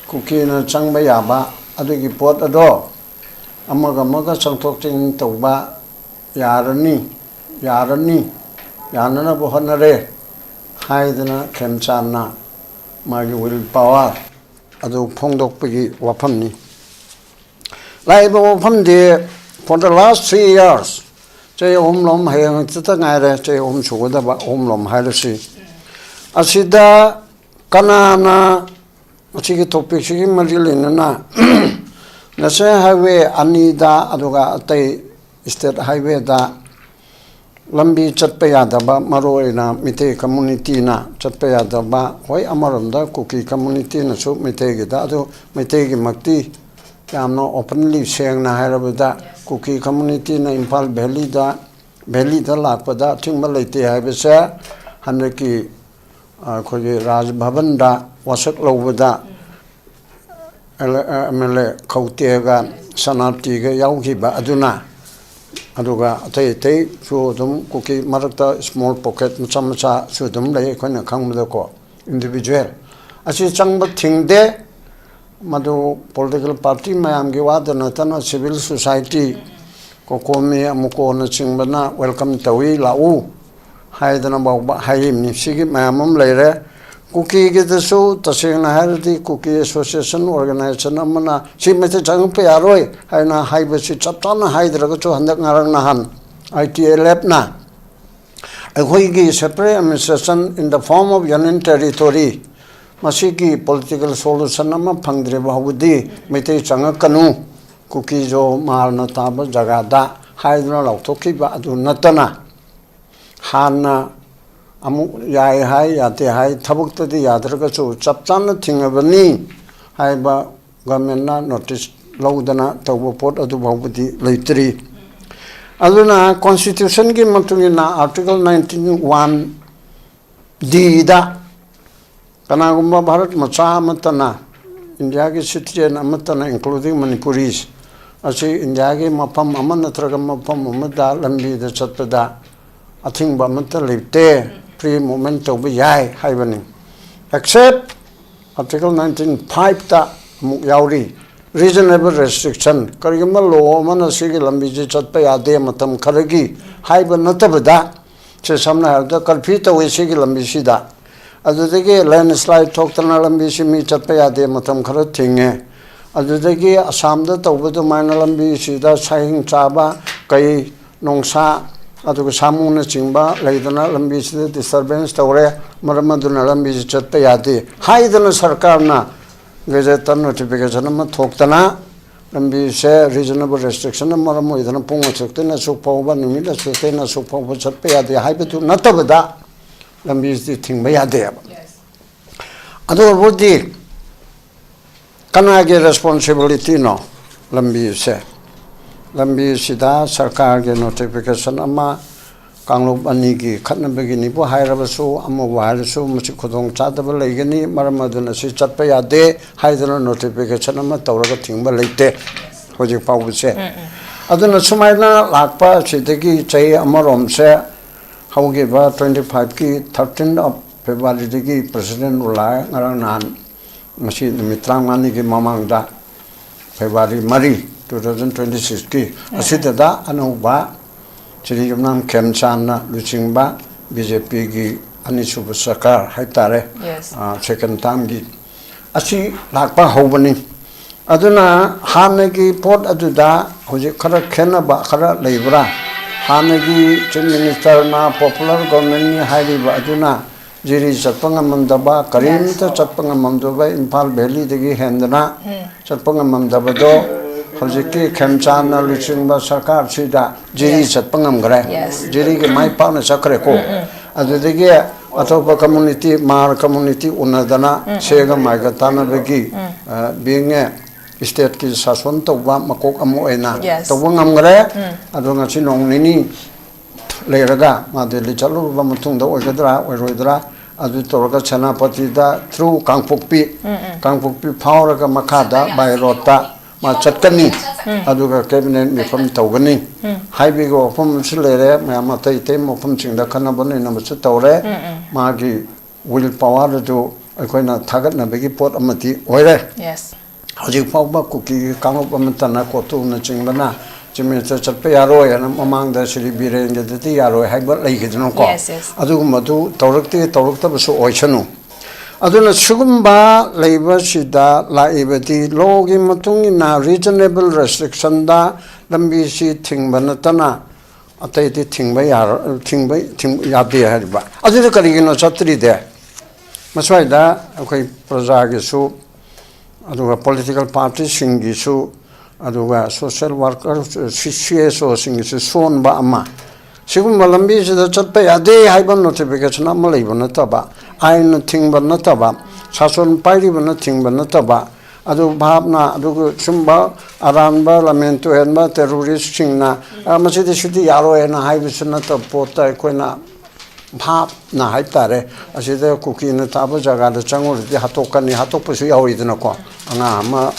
ꯀꯨꯀꯤꯅ ꯆꯪꯕ ꯌꯥꯕ, ꯑꯗꯨꯒꯤ ꯄꯣꯠ ꯑꯗꯣ ꯑꯃꯒ ꯑꯃꯒ ꯆꯪꯊꯣꯛ ꯆꯪꯁꯤꯟ ꯇꯧꯕ ꯌꯥꯔꯅꯤ, ꯌꯥꯔꯅꯤ, ꯌꯥꯅꯅꯕ ꯍꯣꯠꯅꯔꯦ ꯍꯥꯏꯗꯅ ꯈꯦꯝꯆꯥꯟꯅ ꯃꯥꯒꯤ ꯋꯤꯜ ꯄꯥꯋꯔ ꯑꯗꯨ ꯐꯣꯡꯗꯣꯛꯄꯒꯤ ꯋꯥꯐꯝꯅꯤ꯫ ꯂꯥꯛꯏꯕ ꯋꯥꯐꯝꯗꯤ, for the last three years, ꯆꯍꯤ ꯑꯍꯨꯝꯂꯣꯝ, ꯍꯌꯦꯡ ꯍꯪꯆꯤꯠꯇ ꯉꯥꯏꯔꯦ ꯆꯍꯤ ꯑꯍꯨꯝ ꯁꯨꯒꯗꯕ, ꯑꯍꯨꯝꯂꯣꯝ ꯍꯥꯏꯔꯁꯤ, ꯑꯁꯤꯗ ꯀꯅꯥꯅ ꯃꯁꯤꯒꯤ ꯇꯣꯄꯤꯛꯁꯤꯒꯤ ꯃꯔꯤ ꯂꯩꯅꯅ ꯅꯦꯁꯅꯦꯜ ꯍꯥꯏꯋꯦ ꯑꯅꯤꯗ, ꯑꯗꯨꯒ ꯑꯇꯩ ꯁ꯭ꯇꯦꯠ ꯍꯥꯏꯋꯦꯗ ꯂꯝꯕꯤ ꯆꯠꯄ ꯌꯥꯗꯕ, ꯃꯔꯨꯑꯣꯏꯅ ꯃꯤꯇꯩ ꯀꯝꯃꯨꯅꯤꯇꯤꯅ ꯆꯠꯄ ꯌꯥꯗꯕ, ꯍꯣꯏ, ꯑꯃꯔꯣꯝꯗ ꯀꯨꯀꯤ ꯀꯝꯃꯨꯅꯤꯇꯤꯅꯁꯨ ꯃꯤꯇꯩꯒꯤꯗ, ꯑꯗꯨ ꯃꯤꯇꯩꯒꯤꯃꯛꯇꯤ ꯌꯥꯝꯅ ꯑꯣꯄꯟꯂꯤ, ꯁꯦꯡꯅ ꯍꯥꯏꯔꯕꯗ, ꯀꯨꯀꯤ ꯀꯝꯃꯨꯅꯤꯇꯤꯅ ꯏꯝꯐꯥꯜ ꯚꯦꯂꯤꯗ, ꯚꯦꯂꯤꯗ ꯂꯥꯛꯄꯗ ꯑꯊꯤꯡꯕ ꯂꯩꯇꯦ ꯍꯥꯏꯕꯁꯦ ꯍꯟꯗꯛꯀꯤ ꯑꯩꯈꯣꯏꯒꯤ ꯔꯥꯖ ꯚꯕꯟꯗ ꯋꯥꯁꯛ ꯂꯧꯕꯗ ꯑꯦꯝ ꯑꯦꯜ ꯑꯦ ꯈꯧꯇꯦꯒ ꯁꯅꯥꯞꯇꯤꯒ ꯌꯥꯎꯈꯤꯕ ꯑꯗꯨꯅ, ꯑꯗꯨꯒ ꯑꯇꯩ ꯑꯇꯩꯁꯨ ꯑꯗꯨꯝ ꯀꯨꯀꯤ ꯃꯔꯛꯇ ꯁ꯭ꯃꯣꯜ ꯄꯣꯀꯦꯠ ꯃꯆꯥ ꯃꯆꯥꯁꯨ ꯑꯗꯨꯝ ꯂꯩ, ꯑꯩꯈꯣꯏꯅ ꯈꯪꯕꯗꯀꯣ, ꯏꯟꯗꯤꯕꯤꯖꯨꯋꯦꯜ꯫ ꯑꯁꯤ ꯆꯪꯕ ꯊꯤꯡꯗꯦ꯫ ꯃꯗꯨ ꯄꯣꯂꯤꯇꯤꯀꯦꯜ ꯄꯥꯔꯇꯤ ꯃꯌꯥꯝꯒꯤ ꯋꯥꯗ ꯅꯠꯇꯅ ꯁꯤꯚꯤꯜ ꯁꯣꯁꯥꯏꯇꯤ, ꯀꯣꯀꯣꯃꯤ, ꯑꯃꯨꯀꯣꯅꯆꯤꯡꯕꯅ ꯋꯦꯜꯀꯝ ꯇꯧꯏ, ꯂꯥꯛꯎ ꯍꯥꯏꯗꯅ ꯐꯥꯎꯕ ꯍꯥꯏꯔꯤꯕꯅꯤ꯫ ꯁꯤꯒꯤ ꯃꯌꯥꯝ ꯑꯃ ꯂꯩꯔꯦ꯫ ꯀꯨꯀꯤꯒꯤꯗꯁꯨ ꯇꯁꯦꯡꯅ ꯍꯥꯏꯔꯗꯤ ꯀꯨꯀꯤ ꯑꯦꯁꯣꯁꯤꯌꯦꯁꯟ ꯑꯣꯔꯒꯅꯥꯏꯖꯦꯁꯟ ꯑꯃꯅ ꯁꯤ ꯃꯁꯤ ꯆꯪꯉꯛꯄ ꯌꯥꯔꯣꯏ ꯍꯥꯏꯅ ꯍꯥꯏꯕꯁꯤ ꯆꯞ ꯆꯥꯅ ꯍꯥꯏꯗ꯭ꯔꯒꯁꯨ, ꯍꯟꯗꯛ ꯉꯔꯥꯡ ꯅꯍꯥꯟ ꯑꯥꯏ ꯇꯤ ꯑꯦꯜ ꯑꯦꯐꯅ ꯑꯩꯈꯣꯏꯒꯤ separate administration in the form of union territory, ꯃꯁꯤꯒꯤ ꯄꯣꯂꯤꯇꯤꯀꯦꯜ ꯁꯣꯂꯨꯁꯟ ꯑꯃ ꯐꯪꯗ꯭ꯔꯤꯕ ꯐꯥꯎꯕꯗꯤ ꯃꯩꯇꯩ ꯆꯪꯉꯛꯀꯅꯨ, ꯀꯨꯀꯤꯖꯣ ꯃꯥꯔꯅ ꯇꯥꯕ ꯖꯒꯥꯗ ꯍꯥꯏꯗꯨꯅ ꯂꯥꯎꯊꯣꯛꯈꯤꯕ ꯑꯗꯨ ꯅꯠꯇꯅ, ꯍꯥꯟꯅ ꯑꯃꯨꯛ ꯌꯥꯏ ꯍꯥꯏ, ꯌꯥꯗꯦ ꯍꯥꯏ, ꯊꯕꯛꯇꯗꯤ ꯌꯥꯗ꯭ꯔꯒꯁꯨ ꯆꯞ ꯆꯥꯅ ꯊꯤꯡꯉꯕꯅꯤ ꯍꯥꯏꯕ ꯒꯚꯔꯟꯃꯦꯟꯠꯅ ꯅꯣꯇꯤꯁ ꯂꯧꯗꯅ ꯇꯧꯕ ꯄꯣꯠ ꯑꯗꯨ ꯐꯥꯎꯕꯗꯤ ꯂꯩꯇ꯭ꯔꯤ꯫ ꯑꯗꯨꯅ ꯀꯣꯟꯁꯇꯤꯇ꯭ꯌꯨꯁꯟꯒꯤ ꯃꯇꯨꯡ ꯏꯟꯅ ꯑꯥꯔꯇꯤꯀꯜ ꯅꯥꯏꯟꯇꯤꯟ ꯋꯥꯟ ꯗꯤꯗ ꯀꯅꯥꯒꯨꯝꯕ ꯚꯥꯔꯠ ꯃꯆꯥ ꯑꯃꯠꯇꯅ, ꯏꯟꯗꯤꯌꯥꯒꯤ ꯁꯤꯇꯤꯖꯦꯟ ꯑꯃꯠꯇꯅ, including Manipuris, ꯑꯁꯤ ꯏꯟꯗꯤꯌꯥꯒꯤ ꯃꯐꯝ ꯑꯃ ꯅꯠꯇ꯭ꯔꯒ ꯃꯐꯝ ꯑꯃꯗ ꯂꯝꯕꯤꯗ ꯆꯠꯄꯗ ꯑꯊꯤꯡꯕ ꯑꯃꯠꯇ ꯂꯩꯇꯦ, free movement ꯇꯧꯕ ꯌꯥꯏ ꯍꯥꯏꯕꯅꯤ꯫ Except Article nineteen five ꯇ ꯑꯃꯨꯛ ꯌꯥꯎꯔꯤ, reasonable restriction꯫ ꯀꯔꯤꯒꯨꯝꯕ law ꯑꯃꯅ ꯁꯤꯒꯤ ꯂꯝꯕꯤꯁꯤ ꯆꯠꯄ ꯌꯥꯗꯦ ꯃꯇꯝ ꯈꯔꯒꯤ ꯍꯥꯏꯕ ꯅꯠꯇꯕꯗ, ꯁꯦ ꯁꯝꯅ ꯍꯥꯏꯔꯕꯗ curfew ꯇꯧꯋꯤ ꯁꯤꯒꯤ ꯂꯝꯕꯤꯁꯤꯗ, ꯑꯗꯨꯗꯒꯤ landslide ꯊꯣꯛꯇꯅ ꯂꯝꯕꯤꯁꯤ ꯃꯤ ꯆꯠꯄ ꯌꯥꯗꯦ, ꯃꯇꯝ ꯈꯔ ꯊꯤꯡꯉꯦ꯫ ꯑꯗꯨꯗꯒꯤ ꯑꯁꯥꯝꯗ ꯇꯧꯕ ꯑꯗꯨꯃꯥꯏꯅ ꯂꯝꯕꯤꯁꯤꯗ ꯁꯥꯍꯤꯡ ꯆꯥꯕ, ꯀꯩ, ꯅꯣꯡꯁꯥ, ꯑꯗꯨꯒ ꯁꯥꯃꯨꯅꯆꯤꯡꯕ ꯂꯩꯗꯅ ꯂꯝꯕꯤꯁꯤꯗ disturbance ꯇꯧꯔꯦ, ꯃꯔꯝ ꯑꯗꯨꯅ ꯂꯝꯕꯤꯁꯤ ꯆꯠꯄ ꯌꯥꯗꯦ ꯍꯥꯏꯗꯅ ꯁꯔꯀꯥꯔꯅ gazette notification ꯑꯃ ꯊꯣꯛꯇꯅ, ꯂꯝꯕꯤꯁꯦ reasonable restriction ꯅ ꯃꯔꯝ ꯑꯣꯏꯗꯅ ꯄꯨꯡ ꯑꯁꯨꯛꯇꯩꯅ ꯑꯁꯨꯛ ꯐꯥꯎꯕ, ꯅꯨꯃꯤꯠ ꯑꯁꯨꯛꯇꯩꯅ ꯑꯁꯨꯛ ꯐꯥꯎꯕ ꯆꯠꯄ ꯌꯥꯗꯦ ꯍꯥꯏꯕꯗꯨ ꯅꯠꯇꯕꯗ, ꯂꯝꯕꯤꯁꯤꯗꯤ ꯊꯤꯡꯕ ꯌꯥꯗꯦꯕ꯫ ꯑꯗꯨꯕꯨꯗꯤ ꯀꯅꯥꯒꯤ responsibility ꯅꯣ ꯂꯝꯕꯤꯁꯦ? ꯂꯝꯕꯤꯁꯤꯗ ꯁꯔꯀꯥꯔꯒꯤ notification ꯑꯃ, ꯀꯥꯡꯂꯨꯞ ꯑꯅꯤꯒꯤ ꯈꯠꯅꯕꯒꯤꯅꯤꯕꯨ ꯍꯥꯏꯔꯕꯁꯨ, ꯑꯃꯕꯨ ꯍꯥꯏꯔꯁꯨ, ꯃꯁꯤ ꯈꯨꯗꯣꯡ ꯆꯥꯗꯕ ꯂꯩꯒꯅꯤ, ꯃꯔꯝ ꯑꯗꯨꯅ ꯁꯤ ꯆꯠꯄ ꯌꯥꯗꯦ ꯍꯥꯏꯗꯅ notification ꯑꯃ ꯇꯧꯔꯒ ꯊꯤꯡꯕ ꯂꯩꯇꯦ ꯍꯧꯖꯤꯛ ꯐꯥꯎꯕꯁꯦ꯫ ꯑꯗꯨꯅ ꯁꯨꯃꯥꯏꯅ ꯂꯥꯛꯄ ꯑꯁꯤꯗꯒꯤ ꯆꯍꯤ ꯑꯃꯔꯣꯝꯁꯦ ꯍꯧꯈꯤꯕ twenty five ꯀꯤ thirteen of February ꯗꯒꯤ President rule ꯂꯥꯛꯑꯦ꯫ ꯉꯔꯥꯡ ꯅꯍꯥꯟ, ꯉꯁꯤ ꯅꯨꯃꯤꯠ ꯇꯔꯥꯃꯉꯥꯅꯤꯒꯤ ꯃꯃꯥꯡꯗ, February ꯃꯔꯤ, two thousand twenty six ꯀꯤ ꯑꯁꯤꯗ ꯑꯅꯧꯕ ꯁ꯭ꯔꯤ ꯌꯨꯝꯅꯥꯝ ꯈꯦꯝꯆꯥꯟꯅ ꯂꯨꯆꯤꯡꯕ BJP ꯒꯤ ꯑꯅꯤꯁꯨꯕ ꯁꯔꯀꯥꯔ ꯍꯥꯏꯇꯥꯔꯦ, Yes. ꯑ, second term ꯒꯤ ꯑꯁꯤ ꯂꯥꯛꯄ ꯍꯧꯕꯅꯤ꯫ ꯑꯗꯨꯅ ꯍꯥꯟꯅꯒꯤ ꯄꯣꯠ ꯑꯗꯨꯗ ꯍꯧꯖꯤꯛ ꯈꯔ ꯈꯦꯠꯅꯕ ꯈꯔ ꯂꯩꯕ꯭ꯔꯥ? ꯍꯥꯟꯅꯒꯤ Chief Minister ꯅ popular government ꯅꯤ ꯍꯥꯏꯔꯤꯕ ꯑꯗꯨꯅ ꯖꯤꯔꯤ ꯆꯠꯄ ꯉꯝꯃꯝꯗꯕ, ꯀꯔꯤꯝꯇ ꯆꯠꯄ ꯉꯝꯃꯝꯗꯕ, ꯏꯝꯐꯥꯜ Valley ꯗꯒꯤ ꯍꯦꯟꯗꯅ ꯆꯠꯄ ꯉꯝꯃꯝꯗꯕꯗꯣ ꯍꯧꯖꯤꯛꯀꯤ ꯈꯦꯝꯆꯥꯟꯅ ꯂꯨꯆꯤꯡꯕ ꯁꯔꯀꯥꯔꯁꯤꯗ ꯖꯤꯔꯤ Yes. ꯆꯠꯄ ꯉꯝꯈ꯭ꯔꯦ꯫ Yes. ꯖꯤꯔꯤꯒꯤ ꯃꯥꯏ ꯄꯥꯛꯅ ꯆꯠꯈ꯭ꯔꯦꯀꯣ꯫ ꯑꯗꯨꯗꯒꯤ ꯑꯇꯣꯞꯄ community, ꯃꯥꯔ community ꯎꯅꯗꯅ ꯁꯦꯒ ꯃꯥꯏꯒ ꯇꯥꯟꯅꯕꯒꯤ, ꯑ, being a state ꯀꯤ ꯁꯥꯁꯣꯟ ꯇꯧꯕ ꯃꯀꯣꯛ ꯑꯃ ꯑꯣꯏꯅ Yes. ꯇꯧꯕ ꯉꯝꯈ꯭ꯔꯦ꯫ ꯑꯗꯣ ꯉꯁꯤ ꯅꯣꯡ ꯅꯤꯅꯤ ꯂꯩꯔꯒ ꯃꯥ ꯗꯦꯜꯂꯤ ꯆꯠꯂꯨꯔꯕ ꯃꯇꯨꯡꯗ ꯑꯣꯏꯒꯗ꯭ꯔꯥ ꯑꯣꯏꯔꯣꯏꯗ꯭ꯔꯥ, ꯑꯗꯨ ꯇꯧꯔꯒ ꯁꯦꯅꯥꯄꯇꯤꯗ through ꯀꯥꯡꯄꯣꯛꯄꯤ, ꯀꯥꯡꯄꯣꯛꯄꯤ ꯐꯥꯎꯔꯒ ꯃꯈꯥꯗ by road ꯇ ꯃꯥ ꯆꯠꯀꯅꯤ, ꯑꯗꯨꯒ ꯀꯦꯕꯤꯅꯦꯠ ꯃꯤꯐꯝ ꯇꯧꯒꯅꯤ ꯍꯥꯏꯕꯒꯤ ꯋꯥꯐꯝ ꯑꯃꯁꯨ ꯂꯩꯔꯦ꯫ ꯃꯌꯥꯝ ꯑꯇꯩ ꯑꯇꯩ ꯃꯐꯝꯁꯤꯡꯗ ꯈꯟꯅꯕ ꯅꯩꯅꯕꯁꯨ ꯇꯧꯔꯦ꯫ ꯃꯥꯒꯤ ꯋꯤꯜ ꯄꯋꯥꯔ ꯑꯗꯨ ꯑꯩꯈꯣꯏꯅ ꯊꯥꯒꯠꯅꯕꯒꯤ ꯄꯣꯠ ꯑꯃꯗꯤ ꯑꯣꯏꯔꯦ꯫ ꯌꯦꯁ꯫ ꯍꯧꯖꯤꯛ ꯐꯥꯎꯕ ꯀꯨꯀꯤꯒꯤ ꯀꯥꯡꯂꯨꯞ ꯑꯃꯠꯇꯅ ꯀꯣꯇꯨꯅꯆꯤꯡꯕꯅ ꯆꯤꯞ ꯃꯤꯅꯤꯁꯇꯔ ꯆꯠꯄ ꯌꯥꯔꯣꯏ ꯍꯥꯏꯅ ꯃꯃꯥꯡꯗ ꯁ꯭ꯔꯤ ꯕꯤꯔꯦꯟꯒꯤꯗꯗꯤ ꯌꯥꯔꯣꯏ ꯍꯥꯏꯕ ꯂꯩꯈꯤꯗꯅꯀꯣ꯫ Yes, yes. ꯑꯗꯨꯒꯨꯝꯕꯗꯨ ꯇꯧꯔꯛꯇꯦ, ꯇꯧꯔꯛꯇꯕꯁꯨ ꯑꯣꯏꯁꯅꯨ꯫ ꯑꯗꯨꯅ ꯁꯤꯒꯨꯝꯕ ꯂꯩꯕꯁꯤꯗ ꯂꯥꯛꯏꯕꯗꯤ ꯂꯣꯒꯤ ꯃꯇꯨꯡ ꯏꯟꯅ ꯔꯤꯖꯅꯦꯕꯜ ꯔꯦꯁꯇ꯭ꯔꯤꯛꯁꯟꯗ ꯂꯝꯕꯤꯁꯤ ꯊꯤꯡꯕ ꯅꯠꯇꯅ ꯑꯇꯩꯗꯤ ꯊꯤꯡꯕ ꯌꯥꯔ-, ꯊꯤꯡꯕ, ꯊꯤꯡ-, ꯌꯥꯗꯦ ꯍꯥꯏꯔꯤꯕ꯫ ꯑꯗꯨꯗ ꯀꯔꯤꯒꯤꯅꯣ ꯆꯠꯇ꯭ꯔꯤꯗꯦ? ꯃꯁ꯭ꯋꯥꯏꯗ ꯑꯩꯈꯣꯏ ꯄ꯭ꯔꯖꯥꯒꯤꯁꯨ, ꯑꯗꯨꯒ ꯄꯣꯂꯤꯇꯤꯀꯦꯜ ꯄꯥꯔꯇꯤꯁꯤꯡꯒꯤꯁꯨ, ꯑꯗꯨꯒ ꯁꯣꯁꯤꯌꯦꯜ ꯋꯥꯔꯀꯔ, ꯁꯤ-, ꯁꯤ ꯑꯦꯁ ꯑꯣꯁꯤꯡꯒꯤꯁꯨ ꯁꯣꯟꯕ ꯑꯃ꯫ ꯁꯤꯒꯨꯝꯕ ꯂꯝꯕꯤꯁꯤꯗ ꯆꯠꯄ ꯌꯥꯗꯦ ꯍꯥꯏꯕ ꯅꯣꯇꯤꯐꯤꯀꯦꯁꯟ ꯑꯃ ꯂꯩꯕ ꯅꯠꯇꯕ, ꯑꯥꯏꯟꯅ ꯊꯤꯡꯕ ꯅꯠꯇꯕ, ꯁꯥꯁꯣꯟ ꯄꯥꯏꯔꯤꯕꯅ ꯊꯤꯡꯕ ꯅꯠꯇꯕ, ꯑꯗꯨ ꯚꯥꯞꯅ, ꯑꯗꯨꯒ ꯁꯨꯝꯕ ꯑꯔꯥꯟꯕ ꯂꯝꯍꯦꯟ ꯇꯨꯍꯦꯟꯕ ꯇꯦꯔꯣꯔꯤꯁꯁꯤꯡꯅ, "ꯑ, ꯃꯁꯤꯗꯤ ꯁꯤꯗꯤ ꯌꯥꯔꯣꯏ" ꯍꯥꯏꯅ ꯍꯥꯏꯕꯁꯨ ꯅꯠꯇꯕ ꯄꯣꯠꯇ ꯑꯩꯈꯣꯏꯅ ꯚꯥꯞꯅ ꯍꯥꯏ ꯇꯥꯔꯦ, ꯑꯁꯤꯗ ꯀꯨꯀꯤꯅ ꯇꯥꯕ ꯖꯒꯥꯗ ꯆꯪꯉꯨꯔꯗꯤ ꯍꯥꯠꯇꯣꯛꯀꯅꯤ, ꯍꯥꯠꯇꯣꯛꯄꯁꯨ ꯌꯥꯎꯔꯤꯗꯅꯀꯣ, ꯑꯉꯥꯡ ꯑꯃ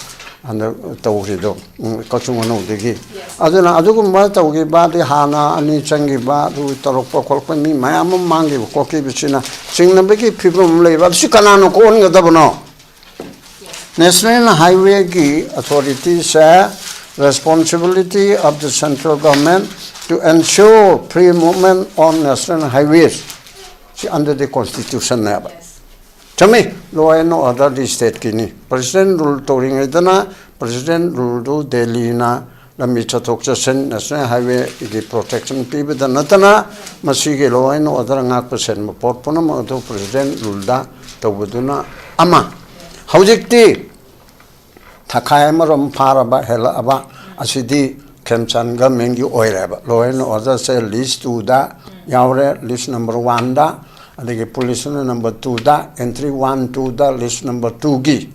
ꯍꯟꯗꯛ ꯇꯧꯈ꯭ꯔꯤꯗꯣ, ꯎꯝ, ꯀꯛꯆꯤꯡ ꯈꯨꯅꯧꯗꯒꯤ꯫ ꯑꯗꯨꯅ ꯑꯗꯨꯒꯨꯝꯕ ꯇꯧꯈꯤꯕ, ꯑꯗꯩ ꯍꯥꯟꯅ ꯑꯅꯤ ꯆꯪꯈꯤꯕ, ꯑꯗꯨ ꯇꯧꯔꯛꯄ ꯈꯣꯠꯂꯛꯄ ꯃꯤ ꯃꯌꯥꯝ ꯑꯃ ꯃꯥꯡꯈꯤꯕ ꯈꯣꯠꯈꯤꯕꯁꯤꯅ ꯆꯤꯡꯅꯕꯒꯤ ꯐꯤꯕꯝ ꯑꯃ ꯂꯩꯕ, ꯑꯗꯨꯁꯨ ꯀꯅꯥꯅ ꯀꯣꯛꯍꯟꯒꯗꯕꯅꯣ? National Highwayꯒꯤ authorityꯁꯦ responsibility of the central government to ensure free movement on national highways. ꯁꯤ under the constitutionꯅꯦꯕ꯫ ꯆꯨꯝꯃꯤ, law and orderꯗꯤ stateꯀꯤꯅꯤ꯫ President rule ꯇꯧꯔꯤꯉꯩꯗꯅ President ruleꯗꯨ ꯗꯦꯜꯂꯤꯅ ꯂꯝꯕꯤ ꯆꯠꯊꯣꯛ ꯆꯠꯁꯤꯟ national highwayꯒꯤ protection ꯄꯤꯕꯗ ꯅꯠꯇꯅ ꯃꯁꯤꯒꯤ law and order ꯉꯥꯛꯄ ꯁꯦꯟꯕ ꯄꯣꯠ ꯄꯨꯝꯅꯃꯛ ꯑꯗꯨ President ruleꯗ ꯇꯧꯕꯗꯨꯅ ꯑꯃ꯫ ꯍꯧꯖꯤꯛꯇꯤ ꯊꯈꯥꯏ ꯑꯃꯔꯣꯝ ꯐꯥꯔꯕ, ꯍꯦꯜꯂꯛꯑꯕ ꯑꯁꯤꯗꯤ ꯈꯦꯝꯆꯥꯟ governmentꯀꯤ ꯑꯣꯏꯔꯦꯕ꯫ Law and orderꯁꯦ list twoꯗ ꯌꯥꯎꯔꯦ, list number oneꯗ, ꯑꯗꯒꯤ policeꯅ number twoꯗ, entry one twoꯗ, list number twoꯒꯤ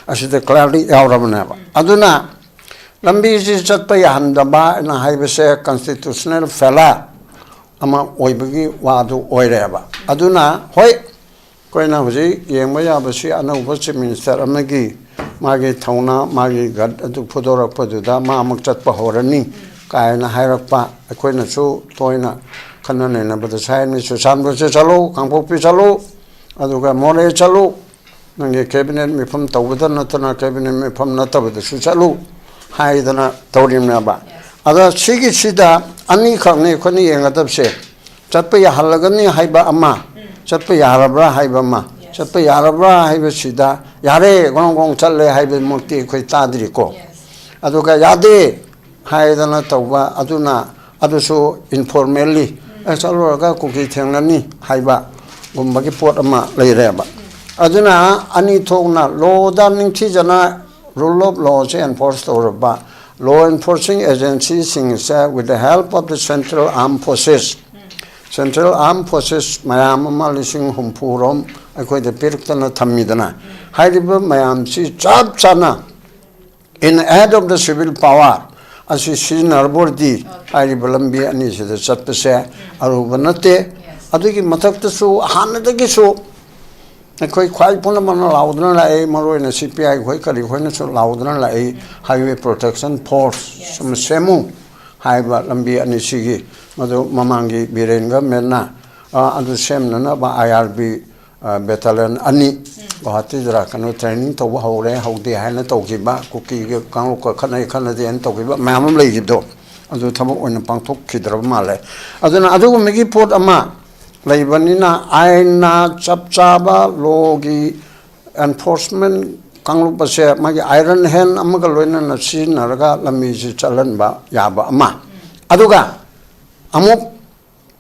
ꯑꯁꯤꯗ clearly ꯌꯥꯎꯔꯕꯅꯦꯕ꯫ ꯑꯗꯨꯅ ꯂꯝꯕꯤꯁꯤ ꯆꯠꯄ ꯌꯥꯍꯟꯗꯕ ꯍꯥꯏꯅ ꯍꯥꯏꯕꯁꯦ constitutional failure ꯑꯃ ꯑꯣꯏꯕꯒꯤ ꯋꯥꯗꯨ ꯑꯣꯏꯔꯦꯕ꯫ ꯑꯗꯨꯅ ꯍꯣꯏ, ꯑꯩꯈꯣꯏꯅ ꯍꯧꯖꯤꯛ ꯌꯦꯡꯕ ꯌꯥꯕꯁꯤ ꯑꯅꯧꯕ Chief Minister ꯑꯃꯒꯤ ꯃꯥꯒꯤ ꯊꯧꯅꯥ, ꯃꯥꯒꯤ ꯒꯠ ꯑꯗꯨ ꯐꯨꯗꯣꯔꯛꯄꯗꯨꯗ ꯃꯥ ꯑꯃꯨꯛ ꯆꯠꯄ ꯍꯧꯔꯅꯤ ꯀꯥꯏꯅ ꯍꯥꯏꯔꯛꯄ꯫ ꯑꯩꯈꯣꯏꯅꯁꯨ ꯇꯣꯏꯅ ꯈꯟꯅ ꯅꯩꯅꯕꯗ ꯁꯥꯏꯅꯤ, "ꯆꯨꯔꯆꯥꯟꯄꯨꯔꯁꯦ ꯆꯠꯂꯨ, ꯀꯥꯡꯄꯣꯛꯄꯤ ꯆꯠꯂꯨ, ꯑꯗꯨꯒ ꯃꯣꯔꯦ ꯆꯠꯂꯨ, ꯅꯪꯒꯤ ꯀꯦꯕꯤꯅꯦꯠ ꯃꯤꯐꯝ ꯇꯧꯕꯗ ꯅꯠꯇꯅ ꯀꯦꯕꯤꯅꯦꯠ ꯃꯤꯐꯝ ꯅꯠꯇꯕꯗꯁꯨ ꯆꯠꯂꯨ" ꯍꯥꯏꯗꯅ ꯇꯧꯔꯤꯕꯅꯦꯕ꯫ ꯑꯗ ꯁꯤꯒꯤꯁꯤꯗ ꯑꯅꯤꯈꯛꯅꯤ ꯑꯩꯈꯣꯏꯅ ꯌꯦꯡꯒꯗꯕꯁꯦ, ꯆꯠꯄ ꯌꯥꯍꯜꯂꯒꯅꯤ ꯍꯥꯏꯕ ꯑꯃ, ꯆꯠꯄ ꯌꯥꯔꯕ꯭ꯔꯥ ꯍꯥꯏꯕ ꯑꯃ꯫ ꯆꯠꯄ ꯌꯥꯔꯕ꯭ꯔꯥ ꯍꯥꯏꯕꯁꯤꯗ, "ꯌꯥꯔꯦ, ꯒ꯭ꯔꯣꯡ ꯒ꯭ꯔꯣꯡ ꯆꯠꯂꯦ" ꯍꯥꯏꯕꯃꯛꯇꯤ ꯑꯩꯈꯣꯏ ꯇꯥꯗ꯭ꯔꯤꯀꯣ꯫ ꯑꯗꯨꯒ "ꯌꯥꯗꯦ" ꯍꯥꯏꯗꯅ ꯇꯧꯕ ꯑꯗꯨꯅ, ꯑꯗꯨꯁꯨ informally, "ꯑꯦ, ꯆꯠꯂꯨꯔꯒ ꯀꯨꯀꯤ ꯊꯦꯡꯅꯅꯤ" ꯍꯥꯏꯕꯒꯨꯝꯕꯒꯤ ꯄꯣꯠ ꯑꯃ ꯂꯩꯔꯦꯕ꯫ ꯑꯗꯨꯅ ꯑꯅꯤ ꯊꯣꯛꯅ ꯂꯣꯗ ꯅꯤꯡꯊꯤꯖꯅ rule of lawꯁꯦ enforce ꯇꯧꯔꯕ, law enforcing agencyꯁꯤꯡꯁꯦ with the help of the Central Armed Forces, Central Armed Forces ꯃꯌꯥꯝ ꯑꯃ ꯂꯤꯁꯤꯡ ꯍꯨꯝꯐꯨ ꯔꯣꯝ ꯑꯩꯈꯣꯏꯗ ꯄꯤꯔꯛꯇꯅ ꯊꯝꯃꯤꯗꯅ, ꯍꯥꯏꯔꯤꯕ ꯃꯌꯥꯝꯁꯤ ꯆꯞ ꯆꯥꯅ in aid of the civil power ꯑꯁꯤ ꯁꯤꯖꯤꯟꯅꯔꯕ ꯑꯣꯏꯔꯗꯤ ꯍꯥꯏꯔꯤꯕ ꯂꯝꯕꯤ ꯑꯅꯤꯁꯤꯗ ꯆꯠꯄꯁꯦ ꯑꯔꯨꯕ ꯅꯠꯇꯦ꯫ ꯑꯗꯨꯒꯤ ꯃꯊꯛꯇꯁꯨ ꯍꯥꯟꯅꯗꯒꯤꯁꯨ ꯑꯩꯈꯣꯏ ꯈ꯭ꯋꯥꯏ ꯄꯨꯝꯅꯃꯛꯅ ꯂꯥꯎꯗꯨꯅ ꯂꯥꯛꯏ, ꯃꯔꯨ ꯑꯣꯏꯅ CPI ꯈꯣꯏ ꯀꯔꯤ ꯈꯣꯏꯅꯁꯨ ꯂꯥꯎꯗꯨꯅ ꯂꯥꯛꯏ, highway protection force ꯑꯃ ꯁꯦꯝꯃꯨ ꯍꯥꯏꯕ ꯂꯝꯕꯤ ꯑꯅꯤꯁꯤꯒꯤ꯫ ꯃꯗꯨ ꯃꯃꯥꯡꯒꯤ ꯕꯤꯔꯦꯟ governmentꯅ, ꯑ, ꯑꯗꯨ ꯁꯦꯝꯅꯅꯕ IRB, ꯑ, battalion ꯑꯅꯤ ꯒꯨꯋꯥꯍꯥꯇꯤꯗꯔ ꯀꯩꯅꯣ training ꯇꯧꯕ ꯍꯧꯔꯦ, ꯍꯧꯗꯦ ꯍꯥꯏꯅ ꯇꯧꯈꯤꯕ, ꯀꯨꯀꯤꯒ ꯀꯥꯡꯂꯨꯞꯀ ꯈꯠꯅꯩ ꯈꯠꯅꯗꯦ ꯍꯥꯏꯅ ꯇꯧꯈꯤꯕ ꯃꯌꯥꯝ ꯑꯃ ꯂꯩꯈꯤꯕꯗꯣ, ꯑꯗꯨ ꯊꯕꯛ ꯑꯣꯏꯅ ꯄꯥꯡꯊꯣꯛꯈꯤꯗ꯭ꯔꯕ ꯃꯥꯜꯂꯦ꯫ ꯑꯗꯨꯅ ꯑꯗꯨꯒꯨꯝꯕꯒꯤ ꯄꯣꯠ ꯑꯃ ꯂꯩꯕꯅꯤꯅ ꯑꯥꯏꯟꯅ ꯆꯞ ꯆꯥꯕ ꯂꯣꯒꯤ enforcement ꯀꯥꯡꯂꯨꯞ ꯑꯁꯦ ꯃꯥꯒꯤ iron hand ꯑꯃꯒ ꯂꯣꯏꯅꯅ ꯁꯤꯖꯤꯟꯅꯔꯒ ꯂꯝꯕꯤꯁꯤ ꯆꯠꯍꯟꯕ ꯌꯥꯕ ꯑꯃ꯫ ꯑꯗꯨꯒ ꯑꯃꯨꯛ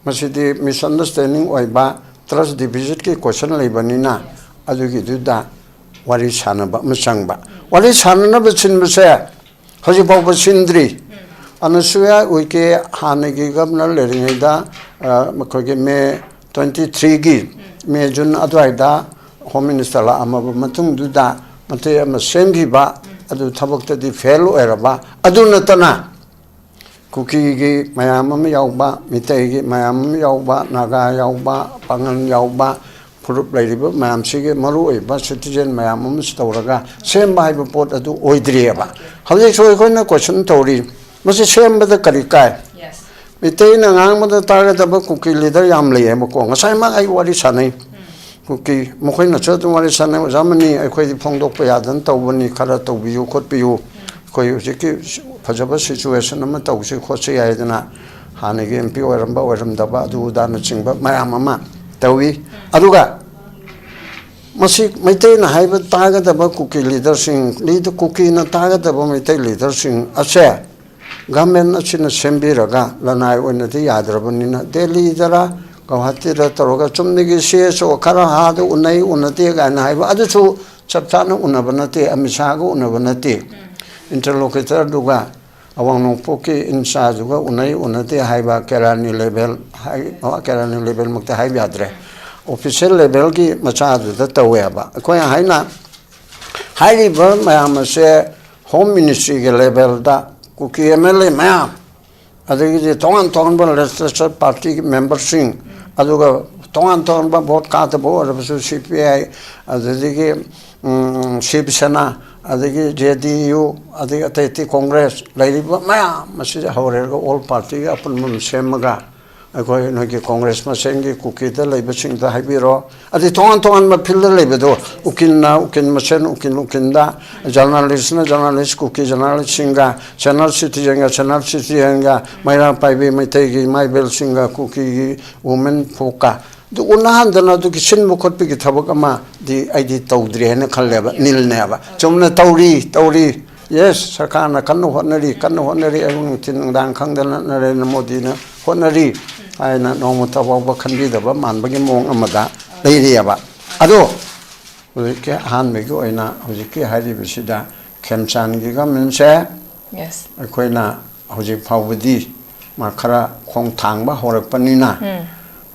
ꯃꯁꯤꯗꯤ misunderstanding ꯑꯣꯏꯕ trust deficitꯀꯤ question ꯂꯩꯕꯅꯤꯅ ꯑꯗꯨꯒꯤꯗꯨꯗ ꯋꯥꯔꯤ ꯁꯥꯟꯅꯕ ꯑꯃ ꯆꯪꯕ꯫ ꯋꯥꯔꯤ ꯁꯥꯟꯅꯅꯕ ꯁꯤꯟꯕꯁꯦ ꯍꯧꯖꯤꯛ ꯐꯥꯎꯕ ꯁꯤꯟꯗ꯭ꯔꯤ꯫ ꯑꯅꯁꯨꯌꯥ ꯎꯏꯀꯦ ꯍꯥꯟꯅꯒꯤ governor ꯂꯩꯔꯤꯉꯩꯗ, ꯑ, ꯃꯈꯣꯏꯒꯤ May twenty threeꯒꯤ, May, June ꯑꯗꯨꯋꯥꯏꯗ home minister ꯂꯥꯛꯑꯝꯃꯕ ꯃꯇꯨꯡꯗꯨꯗ ꯃꯇꯦꯛ ꯑꯃ ꯁꯦꯝꯈꯤꯕ, ꯑꯗꯨ ꯊꯕꯛꯇꯗꯤ fail ꯑꯣꯏꯔꯕ꯫ ꯑꯗꯨ ꯅꯠꯇꯅ ꯀꯨꯀꯤꯒꯤ ꯃꯌꯥꯝ ꯑꯃ ꯌꯥꯎꯕ, ꯃꯤꯇꯩꯒꯤ ꯃꯌꯥꯝ ꯑꯃ ꯌꯥꯎꯕ, ꯅꯥꯒꯥ ꯌꯥꯎꯕ, ꯄꯥꯉꯜ ꯌꯥꯎꯕ, ꯐꯨꯔꯨꯞ ꯂꯩꯔꯤꯕ ꯃꯌꯥꯝꯁꯤꯒꯤ ꯃꯔꯨꯑꯣꯏꯕ ꯁꯤꯇꯤꯖꯦꯟ ꯃꯌꯥꯝ ꯑꯃꯁꯨ ꯇꯧꯔꯒ ꯁꯦꯝꯕ ꯍꯥꯏꯕ ꯄꯣꯠ ꯑꯗꯨ ꯑꯣꯏꯗ꯭ꯔꯤꯑꯕ꯫ ꯍꯧꯖꯤꯛꯁꯨ ꯑꯩꯈꯣꯏꯅ ꯀꯣꯏꯁꯟ ꯇꯧꯔꯤ, ꯃꯁꯤ ꯁꯦꯝꯕꯗ ꯀꯔꯤ ꯀꯥꯏ? ꯃꯩꯇꯩꯅ ꯉꯥꯡꯕꯗ ꯇꯥꯒꯗꯕ ꯀꯨꯀꯤ ꯂꯤꯗꯔ ꯌꯥꯝ ꯂꯩꯌꯦꯕꯀꯣ꯫ ꯉꯁꯥꯏꯃꯛ ꯑꯩ ꯋꯥꯔꯤ ꯁꯥꯟꯅꯩ꯫ ꯀꯨꯀꯤ ꯃꯈꯣꯏꯅꯁꯨ ꯑꯗꯨꯝ ꯋꯥꯔꯤ ꯁꯥꯟꯅꯩ, "ꯑꯣꯖꯥ ꯃꯅꯤ, ꯑꯩꯈꯣꯏꯗꯤ ꯐꯣꯡꯗꯣꯛꯄ ꯌꯥꯗꯅ ꯇꯧꯕꯅꯤ, ꯈꯔ ꯇꯧꯕꯤꯌꯨ ꯈꯣꯠꯄꯤꯌꯨ, ꯑꯩꯈꯣꯏ ꯍꯧꯖꯤꯛꯀꯤ ꯐꯖꯕ ꯁꯤꯆꯨꯋꯦꯁꯟ ꯑꯃ ꯇꯧꯁꯤ ꯈꯣꯠꯁꯤ" ꯍꯥꯏꯗꯅ ꯍꯥꯟꯅꯒꯤ ꯑꯦꯝ ꯄꯤ ꯑꯣꯏꯔꯝꯕ ꯑꯣꯏꯔꯝꯗꯕ ꯑꯗꯨ ꯑꯗꯥꯅꯆꯤꯡꯕ ꯃꯌꯥꯝ ꯑꯃ ꯇꯧꯏ꯫ ꯑꯗꯨꯒ ꯃꯁꯤ ꯃꯩꯇꯩꯅ ꯍꯥꯏꯕ ꯇꯥꯒꯗꯕ ꯀꯨꯀꯤ ꯂꯤꯗꯔꯁꯤꯡ, ꯂꯤꯗ-, ꯀꯨꯀꯤꯅ ꯇꯥꯒꯗꯕ ꯃꯩꯇꯩ ꯂꯤꯗꯔꯁꯤꯡ ꯑꯁꯦ ꯒꯚꯔꯟꯃꯦꯟ ꯑꯁꯤꯅ ꯁꯦꯝꯕꯤꯔꯒ ꯂꯅꯥꯏ ꯑꯣꯏꯅꯗꯤ ꯌꯥꯗ꯭ꯔꯕꯅꯤꯅ ꯗꯦꯜꯂꯤꯗꯔ ꯒꯧꯍꯥꯇꯤꯗ ꯇꯧꯔꯒ ꯆꯨꯝꯅꯒꯤ ꯁꯤ ꯑꯦꯁ ꯑꯣ ꯈꯔ ꯍꯥꯗ ꯎꯅꯩ ꯎꯅꯗꯦ ꯀꯥꯏꯅ ꯍꯥꯏꯕ ꯑꯗꯨꯁꯨ ꯆꯞ ꯆꯥꯅ ꯎꯅꯕ ꯅꯠꯇꯦ, ꯑꯃꯤꯠ ꯁꯥꯍꯒ ꯎꯅꯕ ꯅꯠꯇꯦ꯫ ꯏꯟꯇꯔꯂꯣꯀꯦꯇꯔꯗꯨꯒ ꯑꯋꯥꯡ ꯅꯣꯡꯄꯣꯛꯀꯤ ꯏꯟꯆꯥꯔꯖꯗꯨꯒ ꯎꯅꯩ ꯎꯅꯗꯦ ꯍꯥꯏꯕ ꯀꯦꯔꯥꯅꯤ ꯂꯦꯚꯦꯜ ꯍꯥꯏ-, ꯑ, ꯀꯦꯔꯥꯅꯤ ꯂꯦꯚꯦꯜꯃꯛꯇꯤ ꯍꯥꯏꯕ ꯌꯥꯗ꯭ꯔꯦ, ꯑꯣꯐꯤꯁꯦꯜ ꯂꯦꯚꯦꯜꯒꯤ ꯃꯆꯥꯗꯨꯗ ꯇꯧꯋꯦꯕ꯫ ꯑꯩꯈꯣꯏꯅ ꯍꯥꯏꯅ ꯍꯥꯏꯔꯤꯕ ꯃꯌꯥꯝ ꯑꯁꯦ ꯍꯣꯝ ꯃꯤꯅꯤꯁꯇ꯭ꯔꯤꯒꯤ ꯂꯦꯚꯦꯜꯗ ꯀꯨꯀꯤ ꯑꯦꯝ ꯑꯦꯜ ꯑꯦ ꯃꯌꯥꯝ, ꯑꯗꯒꯤꯗꯤ ꯇꯣꯉꯥꯟ ꯇꯣꯉꯥꯟꯕ ꯂꯦꯖꯤꯁꯂꯦꯆꯔ ꯄꯥꯔꯇꯤꯒꯤ ꯃꯦꯝꯕꯔꯁꯤꯡ, ꯑꯗꯨꯒ ꯇꯣꯉꯥꯟ ꯇꯣꯉꯥꯟꯕ ꯚꯣꯠ ꯀꯥꯗꯕ ꯑꯣꯏꯔꯕꯁꯨ ꯁꯤ ꯄꯤ ꯑꯥꯏ, ꯑꯗꯨꯗꯒꯤ, ꯎꯝ, ꯁꯤꯕ ꯁꯦꯅꯥ, ꯑꯗꯒꯤ ꯖꯦ ꯗꯤ ꯌꯨ, ꯑꯗꯒꯤ ꯑꯇꯩ ꯑꯇꯩ ꯀꯣꯡꯒ꯭ꯔꯦꯁ, ꯂꯩꯔꯤꯕ ꯃꯌꯥꯝ ꯑꯁꯤꯗ ꯍꯧꯔꯦꯔꯒ ꯑꯣꯜ ꯄꯥꯔꯇꯤꯒꯤ ꯑꯄꯨꯟꯕ ꯑꯃ ꯁꯦꯝꯃꯒ ꯑꯩꯈꯣꯏ ꯅꯣꯏꯒꯤ ꯀꯣꯡꯒ꯭ꯔꯦꯁ ꯃꯁꯦꯟꯒꯤ ꯀꯨꯀꯤꯗ ꯂꯩꯕꯁꯤꯡꯗ ꯍꯥꯏꯕꯤꯔꯣ, ꯑꯗꯩ ꯇꯣꯉꯥꯟ ꯇꯣꯉꯥꯟꯕ ꯐꯤꯜꯗ ꯂꯩꯕꯗꯣ, ꯎꯀꯤꯜꯅ ꯎꯀꯤꯜ ꯃꯁꯦꯟ ꯎꯀꯤꯜ ꯎꯀꯤꯜꯗ, ꯖꯔꯅꯥꯂꯤꯁꯅ ꯖꯔꯅꯥꯂꯤꯁ ꯀꯨꯀꯤ ꯖꯔꯅꯥꯂꯤꯁꯁꯤꯡꯒ, ꯁꯦꯅꯤꯌꯔ ꯁꯤꯇꯤꯖꯦꯟꯒ ꯁꯦꯅꯤꯌꯔ ꯁꯤꯇꯤꯖꯦꯟꯒ, ꯃꯩꯔꯥ ꯄꯥꯏꯕꯤ ꯃꯩꯇꯩꯒꯤ ꯏꯃꯥ ꯏꯕꯦꯜꯁꯤꯡꯒ, ꯀꯨꯀꯤꯒꯤ ꯋꯨꯃꯦꯟ ꯐꯣꯛꯀ ꯑꯗꯨ ꯎꯅꯍꯟꯗꯅ ꯑꯗꯨꯒꯤ ꯁꯤꯟꯕ ꯈꯣꯠꯄꯒꯤ ꯊꯕꯛ ꯑꯃꯗꯤ ꯑꯩꯗꯤ ꯇꯧꯗ꯭ꯔꯦ ꯍꯥꯏꯅ ꯈꯜꯂꯦꯕ꯫ ꯅꯤꯜꯅꯦꯕ꯫ ꯆꯨꯝꯅ ꯇꯧꯔꯤ, ꯇꯧꯔꯤ꯫ ꯌꯦꯁ, ꯁꯔꯀꯥꯔꯅ ꯀꯟꯅ ꯍꯣꯠꯅꯔꯤ, ꯀꯟꯅ ꯍꯣꯠꯅꯔꯤ, ꯑꯌꯨꯛ ꯅꯨꯡꯊꯤꯟ ꯅꯨꯡꯗꯥꯡ ꯈꯪꯗꯅ ꯅꯔꯦꯟꯗ꯭ꯔ ꯃꯣꯗꯤꯅ ꯍꯣꯠꯅꯔꯤ ꯍꯥꯏꯅ ꯅꯣꯡꯃꯇ ꯐꯥꯎꯕ ꯈꯟꯕꯤꯗꯕ ꯃꯥꯟꯕꯒꯤ ꯃꯑꯣꯡ ꯑꯃꯗ ꯂꯩꯔꯤꯑꯕ꯫ ꯑꯗꯣ ꯍꯧꯖꯤꯛꯀꯤ ꯑꯍꯥꯟꯕꯒꯤ ꯑꯣꯏꯅ ꯍꯧꯖꯤꯛꯀꯤ ꯍꯥꯏꯔꯤꯕꯁꯤꯗ ꯈꯦꯝꯆꯥꯟꯒꯤ ꯒꯃꯦꯟꯁꯦ ꯌꯦꯁ꯫ ꯑꯩꯈꯣꯏꯅ ꯍꯧꯖꯤꯛ ꯐꯥꯎꯕꯗꯤ ꯃꯥ ꯈꯔ ꯈꯣꯡ ꯊꯥꯡꯕ ꯍꯧꯔꯛꯄꯅꯤꯅ ꯎꯝ꯫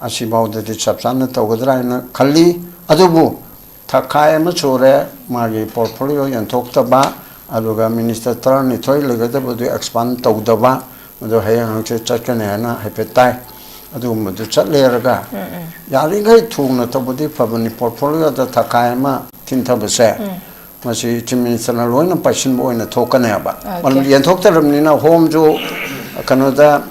ꯑꯁꯤꯐꯥꯎꯗꯗꯤ ꯆꯞ ꯆꯥꯅ ꯇꯧꯒꯗ꯭ꯔꯥ ꯍꯥꯏꯅ ꯈꯜꯂꯤ꯫ ꯑꯗꯨꯕꯨ ꯊꯈꯥꯏ ꯑꯃ ꯁꯨꯔꯦ ꯃꯥꯒꯤ ꯄꯣꯔꯠꯐꯣꯂꯤꯑꯣ ꯌꯦꯟꯊꯣꯛꯇꯕ, ꯑꯗꯨꯒ ꯃꯤꯅꯤꯁꯇꯔ ꯇꯔꯥꯅꯤꯊꯣꯏ ꯂꯩꯒꯗꯕꯗꯨ ꯑꯦꯛꯁꯄꯥꯟ ꯇꯧꯗꯕ, ꯑꯗꯨ ꯍꯌꯦꯡ ꯍꯪꯆꯤꯠ ꯆꯠꯀꯅꯤ ꯍꯥꯏꯅ ꯍꯥꯏꯐꯦꯠ ꯇꯥꯏ꯫ ꯑꯗꯨꯒꯨꯝꯕꯗꯨ ꯆꯠꯂꯦꯔꯒ ꯌꯥꯔꯤꯈꯩ ꯊꯨꯅ ꯇꯧꯕꯗꯤ ꯐꯕꯅꯤ꯫ ꯄꯣꯔꯠꯐꯣꯂꯤꯑꯣꯗ ꯊꯈꯥꯏ ꯑꯃ ꯊꯤꯟꯊꯕꯁꯦ, ꯃꯁꯤ ꯆꯤꯐ ꯃꯤꯅꯤꯁꯇꯔꯅ ꯂꯣꯏꯅ ꯄꯥꯏꯁꯤꯟꯕ ꯑꯣꯏꯅ ꯊꯣꯛꯀꯅꯦꯕ꯫ ꯑꯣꯀꯦ꯫ ꯃꯔꯝꯗꯤ ꯌꯦꯟꯊꯣꯛꯇ꯭ꯔꯕꯅꯤꯅ ꯍꯣꯝꯁꯨ ꯀꯩꯅꯣꯗ,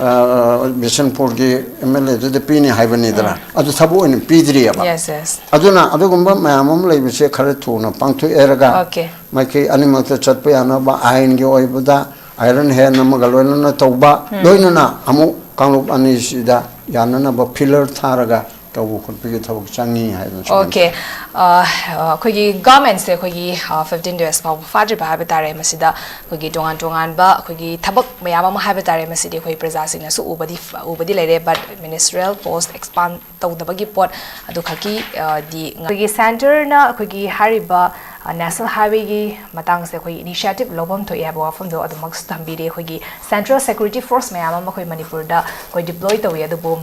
ꯑ, ꯕꯤꯁꯦꯟꯄꯨꯔꯒꯤ ꯑꯦꯝ ꯑꯦꯜ ꯑꯦꯗꯨꯗ ꯄꯤꯅꯤ ꯍꯥꯏꯕꯅꯤꯗꯅ, ꯑꯗꯨ ꯊꯕꯛ ꯑꯣꯏꯅ ꯄꯤꯗ꯭ꯔꯤꯑꯕ꯫ Yes, yes. ꯑꯗꯨꯅ ꯑꯗꯨꯒꯨꯝꯕ ꯃꯌꯥꯝ ꯑꯃ ꯂꯩꯕꯁꯦ ꯈꯔ ꯊꯨꯅ ꯄꯥꯡꯊꯣꯛꯑꯦꯔꯒ ꯑꯣꯀꯦ꯫ ꯃꯥꯏꯀꯩ ꯑꯅꯤꯃꯛꯇ ꯆꯠꯄ ꯌꯥꯅꯕ ꯑꯥꯏꯟꯒꯤ ꯑꯣꯏꯕꯗ ꯑꯥꯏꯔꯟ ꯍꯦꯟ ꯑꯃꯒ ꯂꯣꯏꯅꯅ ꯇꯧꯕ, ꯂꯣꯏꯅꯅ ꯑꯃꯨꯛ ꯀꯥꯡꯂꯨꯞ ꯑꯅꯤꯁꯤꯗ ꯌꯥꯅꯅꯕ ꯐꯤꯂꯔ ꯊꯥꯔꯒ ꯇꯧꯕ ꯈꯣꯠꯄꯒꯤ ꯊꯕꯛ ꯆꯪꯉꯤ ꯍꯥꯏꯗꯅ ꯁꯨꯃꯥꯏꯅ ꯑꯣꯀꯦ꯫ ꯑ, ꯑ, ꯑꯩꯈꯣꯏꯒꯤ ꯒꯚꯔꯟꯃꯦꯟꯠꯁꯦ ꯑꯩꯈꯣꯏꯒꯤ, ꯑ, ꯐꯤꯐꯇꯤꯟ ꯗꯦꯖ ꯐꯥꯎꯕ ꯐꯥꯗ꯭ꯔꯤꯕ ꯍꯥꯏꯕ ꯇꯥꯔꯦ꯫ ꯃꯁꯤꯗ ꯑꯩꯈꯣꯏꯒꯤ ꯇꯣꯉꯥꯟ ꯇꯣꯉꯥꯟꯕ ꯑꯩꯈꯣꯏꯒꯤ ꯊꯕꯛ ꯃꯌꯥꯝ ꯑꯃ ꯍꯥꯏꯕ ꯇꯥꯔꯦ, ꯃꯁꯤꯗꯤ ꯑꯩꯈꯣꯏ ꯄ꯭ꯔꯖꯥꯁꯤꯡꯅꯁꯨ ꯎꯕꯗꯤ, ꯎꯕꯗꯤ ꯂꯩꯔꯦ꯫ ꯕꯠ ꯃꯤꯅꯤꯁꯇ꯭ꯔꯤꯌꯦꯜ ꯄꯣꯁ ꯑꯦꯛꯁꯄꯥꯟ ꯇꯧꯗꯕꯒꯤ ꯄꯣꯠ ꯑꯗꯨ ꯈꯛꯀꯤ, ꯑ, ꯗꯤ ꯉ-, ꯑꯩꯈꯣꯏꯒꯤ ꯁꯦꯟꯇꯔꯅ ꯑꯩꯈꯣꯏꯒꯤ ꯍꯥꯏꯔꯤꯕ, ꯑ, ꯅꯦꯁꯅꯦꯜ ꯍꯥꯏꯋꯦꯒꯤ ꯃꯇꯥꯡꯁꯦ ꯑꯩꯈꯣꯏꯒꯤ ꯏꯅꯤꯁꯤꯌꯦꯇꯤꯚ ꯂꯧꯐꯝ ꯊꯣꯛꯑꯦ ꯍꯥꯏꯕ ꯋꯥꯐꯝꯗꯣ ꯑꯗꯨꯃꯛꯁꯨ ꯊꯝꯕꯤꯔꯦ꯫ ꯑꯩꯈꯣꯏꯒꯤ ꯁꯦꯟꯇ꯭ꯔꯦꯜ ꯁꯦꯀ꯭ꯌꯨꯔꯤꯇꯤ ꯐꯣꯔꯁ ꯃꯌꯥꯝ ꯑꯃ ꯑꯩꯈꯣꯏ ꯃꯅꯤꯄꯨꯔꯗ ꯑꯩꯈꯣꯏ ꯗꯤꯄ꯭ꯂꯣꯏ ꯇꯧꯏ, ꯑꯗꯨꯕꯨ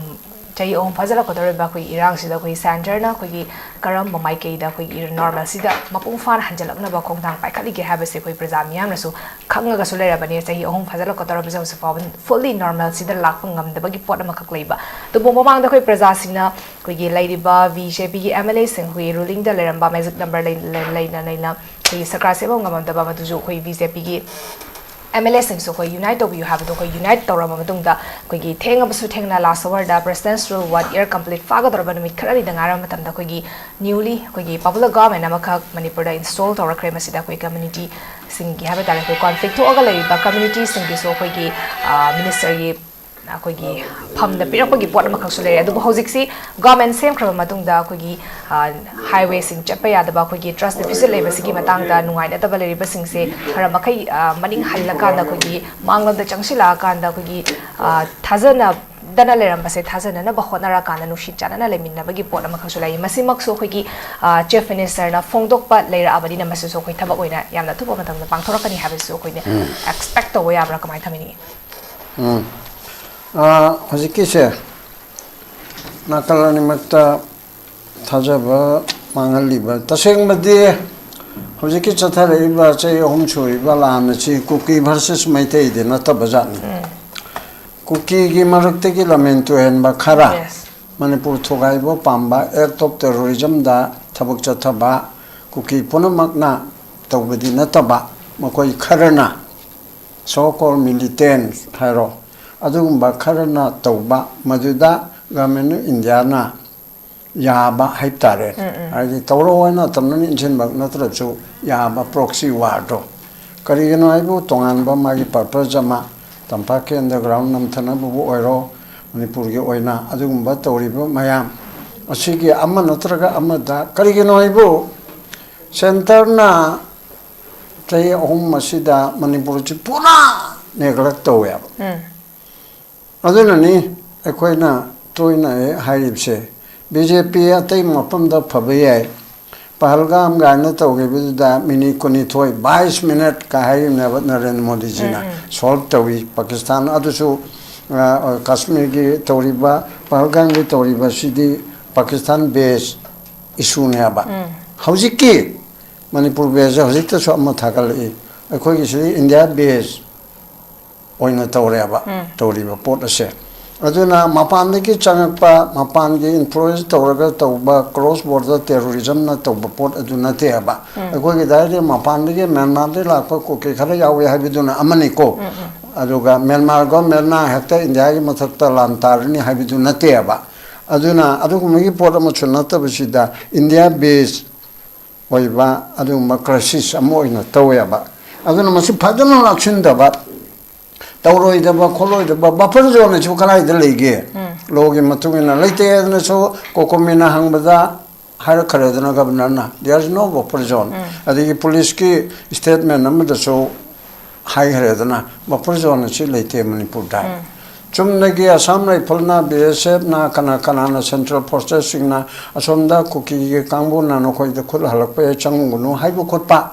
ꯆꯍꯤ ꯑꯍꯨꯝ ꯐꯥꯖꯤꯜꯂꯛꯀꯗꯧꯔꯤꯕ ꯑꯩꯈꯣꯏꯒꯤ ꯏꯔꯥꯡꯁꯤꯗ ꯑꯩꯈꯣꯏ ꯁꯦꯟꯇꯔꯅ ꯑꯩꯈꯣꯏꯒꯤ ꯀꯔꯝꯕ ꯃꯥꯏꯀꯩꯗ ꯑꯩꯈꯣꯏꯒꯤ ꯅꯣꯔꯃꯦꯜꯁꯤꯗ ꯃꯄꯨꯡ ꯐꯥꯅ ꯍꯟꯖꯤꯜꯂꯛꯅꯕ ꯈꯣꯡꯊꯥꯡ ꯄꯥꯏꯈꯠꯂꯤꯒꯦ ꯍꯥꯏꯕꯁꯦ ꯑꯩꯈꯣꯏ ꯄ꯭ꯔꯖꯥ ꯃꯤꯌꯥꯝꯅꯁꯨ ꯈꯪꯉꯒꯁꯨ ꯂꯩꯔꯕꯅꯤ꯫ ꯆꯍꯤ ꯑꯍꯨꯝ ꯐꯥꯖꯤꯜꯂꯛꯀꯗꯧꯔꯕꯁꯦ ꯍꯧꯖꯤꯛ ꯐꯥꯎꯕ ꯐꯨꯜꯂꯤ ꯅꯣꯔꯃꯦꯜꯁꯤꯗ ꯂꯥꯛꯄ ꯉꯝꯗꯕꯒꯤ ꯄꯣꯠ ꯑꯃꯈꯛ ꯂꯩꯕ꯫ ꯑꯗꯨꯕꯨ ꯃꯃꯥꯡꯗ ꯑꯩꯈꯣꯏ ꯄ꯭ꯔꯖꯥꯁꯤꯡꯅ ꯑꯩꯈꯣꯏꯒꯤ ꯂꯩꯔꯤꯕ ꯕꯤ ꯖꯦ ꯄꯤꯒꯤ ꯑꯦꯝ ꯑꯦꯜ ꯑꯦꯁꯤꯡ, ꯑꯩꯈꯣꯏꯒꯤ ꯔꯨꯂꯤꯡꯗ ꯂꯩꯔꯝꯕ ꯃꯦꯖꯤꯛ ꯅꯝꯕꯔ ꯂꯩꯅ ꯂꯩꯅ ꯑꯩꯈꯣꯏꯒꯤ ꯁꯔꯀꯥꯔ ꯁꯦꯝꯕ ꯉꯝꯃꯝꯗꯕ, ꯃꯗꯨꯁꯨ ꯑꯩꯈꯣꯏ ꯕꯤ ꯖꯦ ꯄꯤꯒꯤ ꯑꯦꯝ ꯑꯦꯜ ꯑꯦꯁꯤꯡꯁꯨ ꯑꯩꯈꯣꯏ ꯌꯨꯅꯥꯏꯠ ꯇꯧꯕꯤꯌꯨ ꯍꯥꯏꯕꯗꯣ ꯑꯩꯈꯣꯏ ꯌꯨꯅꯥꯏꯠ ꯇꯧꯔꯕ ꯃꯇꯨꯡꯗ ꯑꯩꯈꯣꯏꯒꯤ ꯊꯦꯡꯉꯕꯁꯨ ꯊꯦꯡꯅ ꯂꯥꯁ ꯑꯋꯥꯔꯗ ꯄ꯭ꯔꯁꯤꯗꯦꯟꯁꯤꯌꯦꯜ ꯋꯥꯔꯗ ꯌꯔ ꯀꯝꯄ꯭ꯂꯤꯠ ꯐꯥꯒꯗꯧꯔꯕ ꯅꯨꯃꯤꯠ ꯈꯔꯅꯤꯗ ꯉꯥꯏꯔꯕ ꯃꯇꯝꯗ ꯑꯩꯈꯣꯏꯒꯤ ꯅ꯭ꯌꯨꯂꯤ ꯑꯩꯈꯣꯏꯒꯤ ꯄꯣꯄꯨꯂꯔ ꯒꯚꯔꯟꯃꯦꯟꯠ ꯑꯃꯈꯛ ꯃꯅꯤꯄꯨꯔꯗ ꯏꯟꯁꯇꯣꯜ ꯇꯧꯔꯛꯈ꯭ꯔꯦ꯫ ꯃꯁꯤꯗ ꯑꯩꯈꯣꯏ ꯀꯝꯃ꯭ꯌꯨꯅꯤꯇꯤꯁꯤꯡꯒꯤ ꯍꯥꯏꯕ ꯇꯥꯔꯦ ꯑꯩꯈꯣꯏ ꯀꯣꯟꯐ꯭ꯂꯤꯛ ꯊꯣꯛꯑꯒ ꯂꯩꯔꯤꯕ ꯀꯝꯃ꯭ꯌꯨꯅꯤꯇꯤꯁꯤꯡꯒꯤꯁꯨ ꯑꯩꯈꯣꯏꯒꯤ, ꯑ, ꯃꯤꯅꯤꯁꯇꯔꯒꯤ ꯑꯩꯈꯣꯏꯒꯤ ꯐꯝꯗ ꯄꯤꯔꯛꯄꯒꯤ ꯄꯣꯠ ꯑꯃꯈꯛꯁꯨ ꯂꯩꯔꯦ꯫ ꯑꯗꯨꯕꯨ ꯍꯧꯖꯤꯛꯁꯤ ꯒꯚꯔꯟꯃꯦꯟꯠ ꯁꯦꯝꯈ꯭ꯔꯕ ꯃꯇꯨꯡꯗ ꯑꯩꯈꯣꯏꯒꯤ, ꯑ, ꯍꯥꯏꯋꯦꯁꯤꯡ ꯆꯠꯄ ꯌꯥꯗꯕ ꯑꯩꯈꯣꯏꯒꯤ ꯇ꯭ꯔꯁ ꯗꯤꯐꯤꯁꯤꯠ ꯂꯩꯕꯁꯤꯒꯤ ꯃꯇꯥꯡꯗ ꯅꯨꯡꯉꯥꯏꯅꯗꯕ ꯂꯩꯔꯤꯕꯁꯤꯡꯁꯦ ꯈꯔ ꯃꯈꯩ, ꯑ, ꯃꯅꯤꯡ ꯍꯜꯂꯀꯥꯟꯗ ꯑꯩꯈꯣꯏꯒꯤ ꯃꯥꯡꯂꯣꯝꯗ ꯆꯪꯁꯤꯜꯂꯛꯑꯀꯥꯟꯗ ꯑꯩꯈꯣꯏꯒꯤ, ꯑ, ꯊꯥꯖꯅꯗꯅ ꯂꯩꯔꯝꯕꯁꯦ ꯊꯥꯖꯅꯅꯕ ꯍꯣꯠꯅꯔꯀꯥꯟꯗ ꯅꯨꯡꯁꯤ ꯆꯥꯟꯅꯅ ꯂꯩꯃꯤꯟꯅꯕꯒꯤ ꯄꯣꯠ ꯑꯃꯈꯛꯁꯨ ꯂꯩ꯫ ꯃꯁꯤꯃꯛꯁꯨ ꯑꯩꯈꯣꯏꯒꯤ, ꯑ, ꯆꯤꯐ ꯃꯤꯅꯤꯁꯇꯔꯅ ꯐꯣꯡꯗꯣꯛꯄ ꯂꯩꯔꯛꯑꯕꯅꯤꯅ ꯃꯁꯤꯁꯨ ꯑꯩꯈꯣꯏ ꯊꯕꯛ ꯑꯣꯏꯅ ꯌꯥꯝꯅ ꯑꯊꯨꯕ ꯃꯇꯝꯗ ꯄꯥꯡꯊꯣꯔꯛꯀꯅꯤ ꯍꯥꯏꯕꯁꯤꯁꯨ ꯑꯩꯈꯣꯏꯅ ꯑꯦꯛꯁꯄꯦꯛ ꯇꯧꯕ ꯌꯥꯕ꯭ꯔꯥ, ꯀꯃꯥꯏꯅ ꯊꯝꯕꯤꯅꯤꯡꯉꯤ? ꯎꯝ꯫ ꯑ, ꯍꯧꯖꯤꯛꯀꯤꯁꯦ ꯅꯥꯀꯜ ꯑꯅꯤꯃꯛꯇ ꯊꯥꯖꯕ ꯃꯥꯡꯍꯜꯂꯤꯕ, ꯇꯁꯦꯡꯕꯗꯤ ꯍꯧꯖꯤꯛꯀꯤ ꯆꯠꯊꯔꯛꯏꯕ ꯆꯍꯤ ꯑꯍꯨꯝ ꯁꯨꯔꯤꯕ ꯂꯥꯟ ꯑꯁꯤ ꯀꯨꯀꯤ ꯚꯔꯁꯦꯁ ꯃꯩꯇꯩꯗꯤ ꯅꯠꯇꯕ ꯖꯥꯠꯅꯤ꯫ ꯀꯨꯀꯤꯒꯤ ꯃꯔꯛꯇꯒꯤ ꯂꯝꯍꯦꯟ ꯇꯨꯍꯦꯟꯕ ꯈꯔ, Yes. ꯃꯅꯤꯄꯨꯔ ꯊꯨꯒꯥꯏꯕ ꯄꯥꯝꯕ, act of terrorism ꯗ ꯊꯕꯛ ꯆꯠꯊꯕ ꯀꯨꯀꯤ ꯄꯨꯝꯅꯃꯛꯅ ꯇꯧꯕꯗꯤ ꯅꯠꯇꯕ, ꯃꯈꯣꯏ ꯈꯔꯅ, so called militant ꯍꯥꯏꯔꯣ, ꯑꯗꯨꯒꯨꯝꯕ ꯈꯔꯅ ꯇꯧꯕ, ꯃꯗꯨꯗ Government of India ꯅ ꯌꯥꯕ ꯍꯥꯏꯕ ꯇꯥꯔꯦ꯫ ꯍꯥꯏꯗꯤ ꯇꯧꯔꯣ ꯍꯥꯏꯅ ꯇꯝꯅꯅ ꯏꯟꯁꯤꯟꯕ ꯅꯠꯇ꯭ꯔꯁꯨ ꯌꯥꯕ proxy war ꯗꯣ꯫ ꯀꯔꯤꯒꯤꯅꯣ ꯍꯥꯏꯕꯨ ꯇꯣꯉꯥꯟꯕ ꯃꯥꯒꯤ purpose ꯑꯃ, ꯇꯝꯄꯥꯛꯀꯤ underground ꯅꯝꯊꯅꯕꯕꯨ ꯑꯣꯏꯔꯣ, ꯃꯅꯤꯄꯨꯔꯒꯤ ꯑꯣꯏꯅ ꯑꯗꯨꯒꯨꯝꯕ ꯇꯧꯔꯤꯕ ꯃꯌꯥꯝ ꯑꯁꯤꯒꯤ ꯑꯃ ꯅꯠꯇ꯭ꯔꯒ ꯑꯃꯗ, ꯀꯔꯤꯒꯤꯅꯣ ꯍꯥꯏꯕꯨ centre ꯅ ꯆꯍꯤ ꯑꯍꯨꯝ ꯑꯁꯤꯗ ꯃꯅꯤꯄꯨꯔꯁꯤ ꯄꯨꯔꯥ neglect ꯇꯧꯋꯦꯕ꯫ ꯑꯗꯨꯅꯅꯤ ꯑꯩꯈꯣꯏꯅ ꯇꯣꯏꯅ ꯍꯦꯛ ꯍꯥꯏꯔꯤꯕꯁꯦ, B J P ꯑꯇꯩ ꯃꯐꯝꯗ ꯐꯕ ꯌꯥꯏ, ꯄꯍꯜꯒꯥꯝ ꯀꯥꯏꯅ ꯇꯧꯈꯤꯕꯗꯨꯗ minute ꯀꯨꯟꯅꯤꯊꯣꯏ, ꯕꯥꯏꯁ minute ꯀ ꯍꯥꯏꯔꯤꯕꯅꯦꯕ ꯅꯔꯦꯟꯗ꯭ꯔ ꯃꯣꯗꯤꯖꯤꯅ꯫ Solve ꯇꯧꯏ ꯄꯥꯀꯤꯁꯇꯥꯟ꯫ ꯑꯗꯨꯁꯨ, ꯑ, ꯀꯥꯁꯃꯤꯔꯒꯤ ꯇꯧꯔꯤꯕ, ꯄꯍꯜꯒꯥꯝꯒꯤ ꯇꯧꯔꯤꯕꯁꯤꯗꯤ ꯄꯥꯀꯤꯁꯇꯥꯟ base issue ꯅꯦꯕ꯫ ꯍꯧꯖꯤꯛꯀꯤ ꯃꯅꯤꯄꯨꯔ base ꯁꯦ ꯍꯧꯖꯤꯛꯇꯁꯨ ꯑꯃ ꯊꯥꯒꯠꯂꯛꯏ, ꯑꯩꯈꯣꯏꯒꯤꯁꯤꯗꯤ India base ꯑꯣꯏꯅ ꯇꯧꯔꯦꯕ ꯇꯧꯔꯤꯕ ꯄꯣꯠ ꯑꯁꯦ꯫ ꯑꯗꯨꯅ ꯃꯄꯥꯟꯗꯒꯤ ꯆꯪꯉꯛꯄ, ꯃꯄꯥꯟꯒꯤ influence ꯇꯧꯔꯒ ꯇꯧꯕ cross border terrorism ꯅ ꯇꯧꯕ ꯄꯣꯠ ꯑꯗꯨ ꯅꯠꯇꯦꯕ꯫ ꯑꯩꯈꯣꯏꯒꯤ ꯗꯥꯏꯔꯦꯛ ꯃꯄꯥꯟꯗꯒꯤ ꯃ꯭ꯌꯥꯟꯃꯥꯔꯗꯒꯤ ꯂꯥꯛꯄ ꯀꯨꯀꯤ ꯈꯔ ꯌꯥꯎꯏ ꯍꯥꯏꯕꯗꯨꯅ ꯑꯃꯅꯤꯀꯣ꯫ ꯑꯗꯨꯒ ꯃ꯭ꯌꯥꯟꯃꯥꯔ government ꯅ ꯍꯦꯛꯇ India ꯒꯤ ꯃꯊꯛꯇ ꯂꯥꯟ ꯇꯥꯔꯅꯤ ꯍꯥꯏꯕꯗꯨ ꯅꯠꯇꯦꯕ꯫ ꯑꯗꯨꯅ ꯑꯗꯨꯒꯨꯝꯕꯒꯤ ꯄꯣꯠ ꯑꯃꯁꯨ ꯅꯠꯇꯕꯁꯤꯗ India base ꯑꯣꯏꯕ ꯑꯗꯨꯒꯨꯝꯕ crisis ꯑꯃ ꯑꯣꯏꯅ ꯇꯧꯋꯦꯕ꯫ ꯑꯗꯨꯅ ꯃꯁꯤ ꯐꯖꯅ ꯂꯥꯛꯁꯤꯟꯗꯕ, ꯇꯧꯔꯣꯏꯗꯕ ꯈꯣꯠꯂꯣꯏꯗꯕ, buffer zone ꯑꯁꯤꯕꯨ ꯀꯗꯥꯏꯗ ꯂꯩꯒꯦ? Law ꯒꯤ ꯃꯇꯨꯡ ꯏꯟꯅ ꯂꯩꯇꯦ꯫ ꯑꯗꯨꯅꯁꯨ ꯀꯣꯀꯣꯃꯤꯅ ꯍꯪꯕꯗ ꯍꯥꯏꯔꯛꯈ꯭ꯔꯦꯗꯅ Governor ꯅ, "There is no buffer zone"꯫ ꯑꯗꯒꯤ police ꯀꯤ statement ꯑꯃꯗꯁꯨ ꯍꯥꯏꯈ꯭ꯔꯦꯗꯅ, buffer zone ꯑꯁꯤ ꯂꯩꯇꯦ ꯃꯅꯤꯄꯨꯔꯗ꯫ ꯆꯨꯝꯅꯒꯤ Assam Rifles ꯅ, B S F ꯅ, ꯀꯅꯥ ꯀꯅꯥꯅ, central forces ꯁꯤꯡꯅ ꯑꯁꯣꯝꯗ ꯀꯨꯀꯤꯒꯤ ꯀꯥꯡꯕꯨꯅ ꯅꯈꯣꯏꯗ ꯈꯨꯠ ꯍꯜꯂꯛꯄ ꯌꯥꯏ, ꯆꯪꯉꯨꯒꯅꯨ ꯍꯥꯏꯕ ꯈꯣꯠꯄ,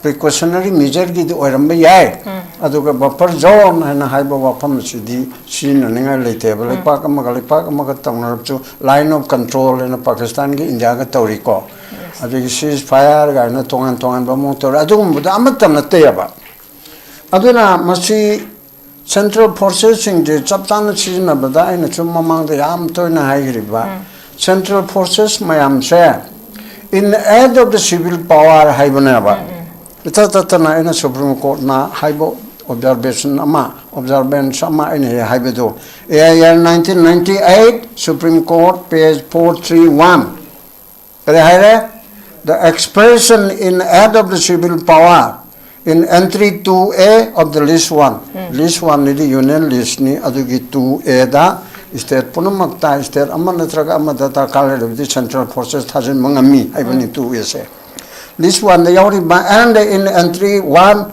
precautionary measure ꯒꯤꯗꯤ ꯑꯣꯏꯔꯝꯕ ꯌꯥꯏ꯫ ꯑꯗꯨꯒ buffer zone ꯍꯥꯏꯅ ꯍꯥꯏꯕ ꯋꯥꯐꯝ ꯑꯁꯤꯗꯤ ꯁꯤꯖꯤꯟꯅꯅꯤꯡꯉꯥꯏ ꯂꯩꯇꯦꯕ꯫ ꯂꯩꯄꯥꯛ ꯑꯃꯒ ꯂꯩꯄꯥꯛ ꯑꯃꯒ ꯇꯧꯅꯔꯕꯁꯨ line of control ꯍꯥꯏꯅ ꯄꯥꯀꯤꯁꯇꯥꯟꯒ ꯏꯟꯗꯤꯌꯥꯒ ꯇꯧꯔꯤꯀꯣ꯫ ꯑꯗꯒꯤ ceasefire ꯀꯥꯏꯅ ꯇꯣꯉꯥꯟ ꯇꯣꯉꯥꯟꯕ ꯑꯃꯨꯛ ꯇꯧꯔꯦ꯫ ꯑꯗꯨꯒꯨꯝꯕꯗꯣ ꯑꯃꯠꯇ ꯅꯠꯇꯦꯕ꯫ ꯑꯗꯨꯅ ꯃꯁꯤ Central forcesꯁꯤꯡꯁꯦ ꯆꯞ ꯆꯥꯅ ꯁꯤꯖꯤꯟꯅꯕꯗ ꯑꯩꯅꯁꯨ ꯃꯃꯥꯡꯗ ꯌꯥꯝ ꯇꯣꯏꯅ ꯍꯥꯏꯈ꯭ꯔꯤꯕ, Central forces ꯃꯌꯥꯝꯁꯦ in aid of the civil power ꯍꯥꯏꯕꯅꯦꯕ꯫ ꯏꯇꯠ ꯇꯠꯇꯅ ꯑꯩꯅ Supreme Courtꯅ ꯍꯥꯏꯕ observation ꯑꯃ, observance ꯑꯃ ꯑꯩꯅ ꯍꯦꯛ ꯍꯥꯏꯕꯗꯣ, A I R nineteen ninety-eight, Supreme Court, page four three one꯫ ꯀꯔꯤ ꯍꯥꯏꯔꯦ? The expression in aid of the civil power in entry two A of the list one꯫ List oneꯅꯤꯗꯤ union listꯅꯤ, ꯑꯗꯨꯒꯤ two Aꯗ state ꯄꯨꯝꯅꯃꯛꯇ, state ꯑꯃ ꯅꯠꯇ꯭ꯔꯒ ꯑꯃꯗ ꯗꯔꯀꯥꯔ ꯂꯩꯔꯕꯗꯤ central forces ꯊꯥꯖꯤꯟꯕ ꯉꯝꯃꯤ ꯍꯥꯏꯕꯅꯤ two Aꯁꯦ꯫ List oneꯗ ꯌꯥꯎꯔꯤꯕ and in entry one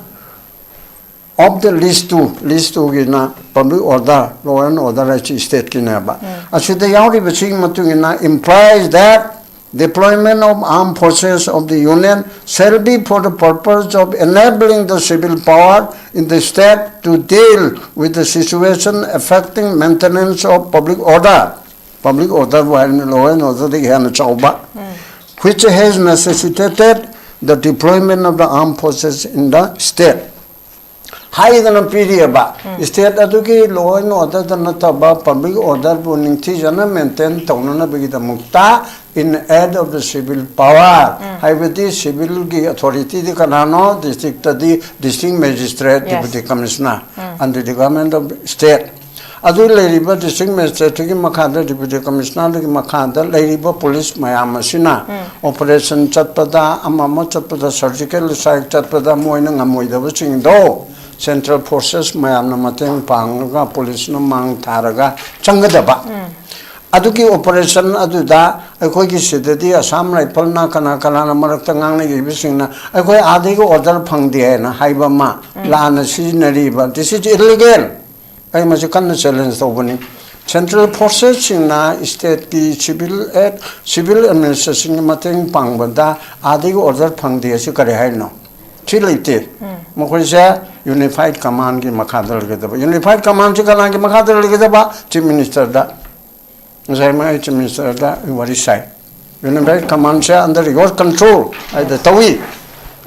of the list two, list twoꯒꯤꯅ public order, law and order ꯍꯥꯏꯁꯤ stateꯀꯤꯅꯦꯕ꯫ ꯑꯁꯤꯗ ꯌꯥꯎꯔꯤꯕꯁꯤꯒꯤ ꯃꯇꯨꯡ ꯏꯟꯅ implies that deployment of armed forces of the Union shall be for the purpose of enabling the civil power in the state to deal with the situation affecting maintenance of public order꯫ Public orderꯕꯨ ꯍꯥꯏꯔꯤꯕꯅꯤ, law and orderꯗꯒꯤ ꯍꯦꯟꯅ ꯆꯥꯎꯕ꯫ Which has necessitated the deployment of the armed forces in the state꯫ ꯍꯥꯏꯗꯅ ꯄꯤꯔꯤꯑꯕ꯫ State ꯑꯗꯨꯒꯤ law and orderꯗ ꯅꯠꯇꯕ public orderꯕꯨ ꯅꯤꯡꯊꯤꯖꯅ maintain ꯇꯧꯅꯅꯕꯒꯤꯗꯃꯛꯇ in aid of the civil power ꯍꯥꯏꯕꯗꯤ civilꯒꯤ authorityꯗꯤ ꯀꯅꯥꯅꯣ? Districtꯇꯗꯤ district magistrate, Yes. Deputy Commissioner under the government of state꯫ ꯑꯗꯨ ꯂꯩꯔꯤꯕ district magistrateꯒꯤ ꯃꯈꯥꯗ, Deputy Commissionerꯒꯤ ꯃꯈꯥꯗ ꯂꯩꯔꯤꯕ police ꯃꯌꯥꯝ ꯑꯁꯤꯅ operation ꯆꯠꯄꯗ, ꯑꯃ ꯑꯃ ꯆꯠꯄꯗ, surgical strike ꯆꯠꯄꯗ ꯃꯣꯏꯅ ꯉꯝꯃꯣꯏꯗꯕꯁꯤꯡꯗꯣ central forces ꯃꯌꯥꯝꯅ ꯃꯇꯦꯡ ꯄꯥꯡꯉꯒ policeꯅ ꯃꯥꯡ ꯊꯥꯔꯒ ꯆꯪꯒꯗꯕ꯫ ꯑꯗꯨꯒꯤ operation ꯑꯗꯨꯗ ꯑꯩꯈꯣꯏꯒꯤ ꯁꯤꯗꯗꯤ Assam Riflesꯅ ꯀꯅꯥ ꯀꯅꯥꯅ ꯃꯔꯛꯇ ꯉꯥꯡꯅꯈꯤꯕꯁꯤꯡꯅ ꯑꯩꯈꯣꯏ ꯑꯥꯗꯒꯤ order ꯐꯪꯗꯦ ꯍꯥꯏꯅ ꯍꯥꯏꯕ ꯑꯃ ꯂꯥꯟꯅ ꯁꯤꯖꯤꯟꯅꯔꯤꯕ, this is illegal꯫ ꯑꯩ ꯃꯁꯤ ꯀꯟꯅ challenge ꯇꯧꯕꯅꯤ꯫ Central forcesꯁꯤꯡꯅ stateꯀꯤ civil, civil administrationꯒꯤ ꯃꯇꯦꯡ ꯄꯥꯡꯕꯗ ꯑꯥꯗꯒꯤ order ꯐꯪꯗꯦ ꯑꯁꯤ ꯀꯔꯤ ꯍꯥꯏꯅꯣ? ꯁꯤ ꯂꯩꯇꯦ꯫ ꯃꯈꯣꯏꯁꯦ unified commandꯒꯤ ꯃꯈꯥꯗ ꯂꯩꯒꯗꯕ꯫ Unified commandꯁꯤ ꯀꯅꯥꯒꯤ ꯃꯈꯥꯗ ꯂꯩꯒꯗꯕ? Chief Ministerꯗ꯫ ꯉꯁꯥꯏ ꯃꯥ Chief Ministerꯗ ꯑꯩ ꯋꯥꯔꯤ ꯁꯥꯏ꯫ Unified commandꯁꯦ under your control ꯍꯥꯏꯗ ꯇꯧꯏ꯫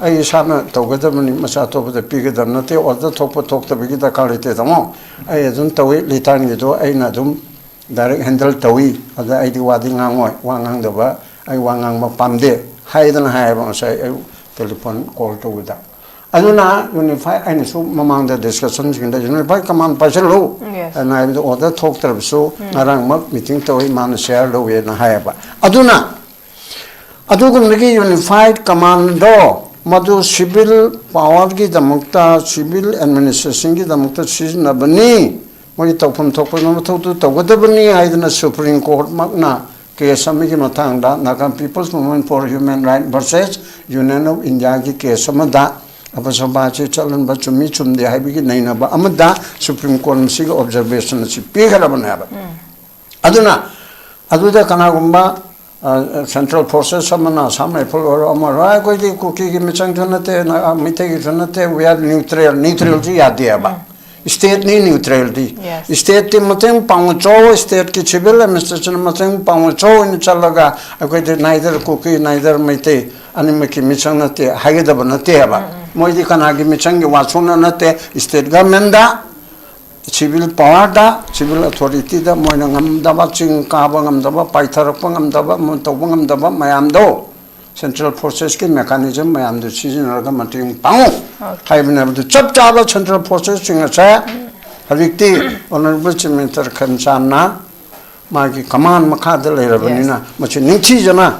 ꯑꯩ ꯏꯁꯥꯅ ꯇꯧꯒꯗꯕꯅꯤ, ꯃꯆꯥ ꯑꯇꯣꯞꯄꯗ ꯄꯤꯒꯗꯕ ꯅꯠꯇꯦ꯫ ꯑꯣꯔꯗꯔ ꯊꯣꯛꯄ ꯊꯣꯛꯇꯕꯒꯤ ꯗꯔꯀꯥꯔ ꯂꯩꯇꯦ, ꯇꯥꯃꯣ꯫ ꯑꯩ ꯑꯗꯨꯝ ꯇꯧꯏ, ꯂꯤꯇꯥꯟꯒꯤꯗꯣ ꯑꯩꯅ ꯑꯗꯨꯝ ꯗꯥꯏꯔꯦꯛ ꯍꯦꯟꯗꯜ ꯇꯧꯏ꯫ ꯑꯗ ꯑꯩꯗꯤ ꯋꯥꯗꯤ ꯉꯥꯡꯉꯣꯏ, ꯋꯥ ꯉꯥꯡꯗꯕ, ꯑꯩ ꯋꯥ ꯉꯥꯡꯕ ꯄꯥꯝꯗꯦ ꯍꯥꯏꯗꯅ ꯍꯥꯏꯌꯦꯕ ꯉꯁꯥꯏ ꯑꯌꯨꯛ ꯇꯦꯂꯤꯐꯣꯟ ꯀꯣꯜ ꯇꯧꯕꯗ꯫ ꯑꯗꯨꯅ ꯌꯨꯅꯤꯐꯥꯏ, ꯑꯩꯅꯁꯨ ꯃꯃꯥꯡꯗ ꯗꯤꯁꯀꯁꯟꯁꯤꯡꯗ ꯌꯨꯅꯤꯐꯥꯏ ꯀꯃꯥꯟ ꯄꯥꯏꯁꯤꯜꯂꯨ Yes. ꯑꯅ ꯍꯥꯏꯕꯗ ꯑꯣꯔꯗꯔ ꯊꯣꯛꯇ꯭ꯔꯕꯁꯨ ꯉꯔꯥꯡꯃꯛ ꯃꯤꯇꯤꯡ ꯇꯧꯏ, ꯃꯥꯅ ꯁꯤꯌꯥꯔ ꯂꯧꯋꯦꯅ ꯍꯥꯏꯌꯦꯕ꯫ ꯑꯗꯨꯅ ꯑꯗꯨꯒꯨꯝꯕꯒꯤ ꯌꯨꯅꯤꯐꯥꯏꯠ ꯀꯃꯥꯟꯗꯣ ꯃꯗꯨ ꯁꯤꯚꯤꯜ ꯄꯥꯋꯔꯒꯤꯗꯃꯛꯇ, ꯁꯤꯚꯤꯜ ꯑꯦꯗꯃꯤꯅꯤꯁꯇ꯭ꯔꯦꯁꯟꯒꯤꯗꯃꯛꯇ ꯁꯤꯖꯤꯟꯅꯕꯅꯤ, ꯃꯣꯏꯒꯤ ꯇꯧꯐꯝ ꯊꯣꯛꯄ ꯃꯊꯧꯗꯨ ꯇꯧꯒꯗꯕꯅꯤ ꯍꯥꯏꯗꯅ ꯁꯨꯄ꯭ꯔꯤꯝ ꯀꯣꯔꯠꯃꯛꯅ ꯀꯦꯁ ꯑꯃꯒꯤ ꯃꯇꯥꯡꯗ, Naga People's Movement for Human Rights versus Union of Indiaꯒꯤ ꯀꯦꯁ ꯑꯃꯗ, ꯑꯄꯁꯕꯥꯁꯤ ꯆꯠꯍꯟꯕ ꯆꯨꯝꯃꯤ ꯆꯨꯝꯗꯦ ꯍꯥꯏꯕꯒꯤ ꯅꯩꯅꯕ ꯑꯃꯗ ꯁꯨꯄ꯭ꯔꯤꯝ ꯀꯣꯔꯠ ꯃꯁꯤꯒꯤ ꯑꯣꯕꯖꯔꯕꯦꯁꯟ ꯑꯁꯤ ꯄꯤꯈ꯭ꯔꯕꯅꯦꯕ꯫ ꯑꯗꯨꯅ ꯑꯗꯨꯗ ꯀꯅꯥꯒꯨꯝꯕ ꯁꯦꯟꯇ꯭ꯔꯦꯜ ꯐꯣꯔꯁꯦꯁ ꯑꯃꯅ ꯑꯁꯥꯝ ꯔꯥꯏꯐꯜ ꯑꯣꯏꯔꯣ ꯑꯃ ꯑꯣꯏꯔꯣ, "ꯑꯩꯈꯣꯏꯗꯤ ꯀꯨꯀꯤꯒꯤ ꯃꯤꯆꯪꯁꯨ ꯅꯠꯇꯦ, ꯅꯥꯒꯥ ꯃꯩꯇꯩꯒꯤꯁꯨ ꯅꯠꯇꯦ, we are neutral", ꯅ꯭ꯌꯨꯇ꯭ꯔꯦꯜꯁꯤ ꯌꯥꯗꯦꯕ꯫ ꯁ꯭ꯇꯦꯠꯅꯤ ꯅ꯭ꯌꯨꯇ꯭ꯔꯦꯜꯗꯤ꯫ Yes. ꯁ꯭ꯇꯦꯠꯇꯤ ꯃꯇꯦꯡ ꯄꯥꯡꯉꯨ ꯆꯣ, ꯁ꯭ꯇꯦꯠꯀꯤ ꯁꯤꯚꯤꯜ ꯑꯦꯗꯃꯤꯅꯤꯁꯇ꯭ꯔꯦꯁꯟ ꯃꯇꯦꯡ ꯄꯥꯡꯉꯨ ꯆꯣ ꯑꯣꯏꯅ ꯆꯠꯂꯒ, "ꯑꯩꯈꯣꯏꯗꯤ neither ꯀꯨꯀꯤ, neither ꯃꯩꯇꯩ, ꯑꯅꯤꯃꯛꯀꯤ ꯃꯤꯆꯪ ꯅꯠꯇꯦ" ꯍꯥꯏꯒꯗꯕ ꯅꯠꯇꯦꯕ꯫ ꯃꯣꯏꯗꯤ ꯀꯅꯥꯒꯤ ꯃꯤꯆꯪꯒꯤ ꯋꯥꯁꯨꯅ ꯅꯠꯇꯦ, ꯁ꯭ꯇꯦꯠ ꯒꯚꯔꯟꯃꯦꯟꯗ ꯁꯤꯚꯤꯜ ꯄꯥꯋꯔꯗ, ꯁꯤꯚꯤꯜ ꯑꯣꯊꯣꯔꯤꯇꯤꯗ ꯃꯣꯏꯅ ꯉꯝꯗꯕ, ꯆꯤꯡ ꯀꯥꯕ ꯉꯝꯗꯕ, ꯄꯥꯏꯊꯔꯛꯄ ꯉꯝꯗꯕ, ꯑꯃ ꯇꯧꯕ ꯉꯝꯗꯕ ꯃꯌꯥꯝꯗꯣ, ꯁꯦꯟꯇ꯭ꯔꯦꯜ ꯐꯣꯔꯁꯦꯁꯀꯤ ꯃꯦꯀꯥꯅꯤꯖꯝ ꯃꯌꯥꯝꯗꯨ ꯁꯤꯖꯤꯟꯅꯔꯒ ꯃꯇꯦꯡ ꯄꯥꯡꯉꯨ ꯍꯥꯏꯕꯅꯦ꯫ ꯑꯗꯨ ꯆꯞ ꯆꯥꯕ ꯁꯦꯟꯇ꯭ꯔꯦꯜ ꯐꯣꯔꯁꯦꯁꯁꯤꯡ ꯑꯁꯦ ꯍꯧꯖꯤꯛꯇꯤ ꯑꯣꯅꯔꯦꯕꯜ ꯆꯤꯐ ꯃꯤꯅꯤꯁꯇꯔ ꯈꯦꯝꯆꯥꯟꯅ ꯃꯥꯒꯤ ꯀꯃꯥꯟ ꯃꯈꯥꯗ ꯂꯩꯔꯕꯅꯤꯅ ꯃꯁꯤ ꯅꯤꯡꯊꯤꯖꯅ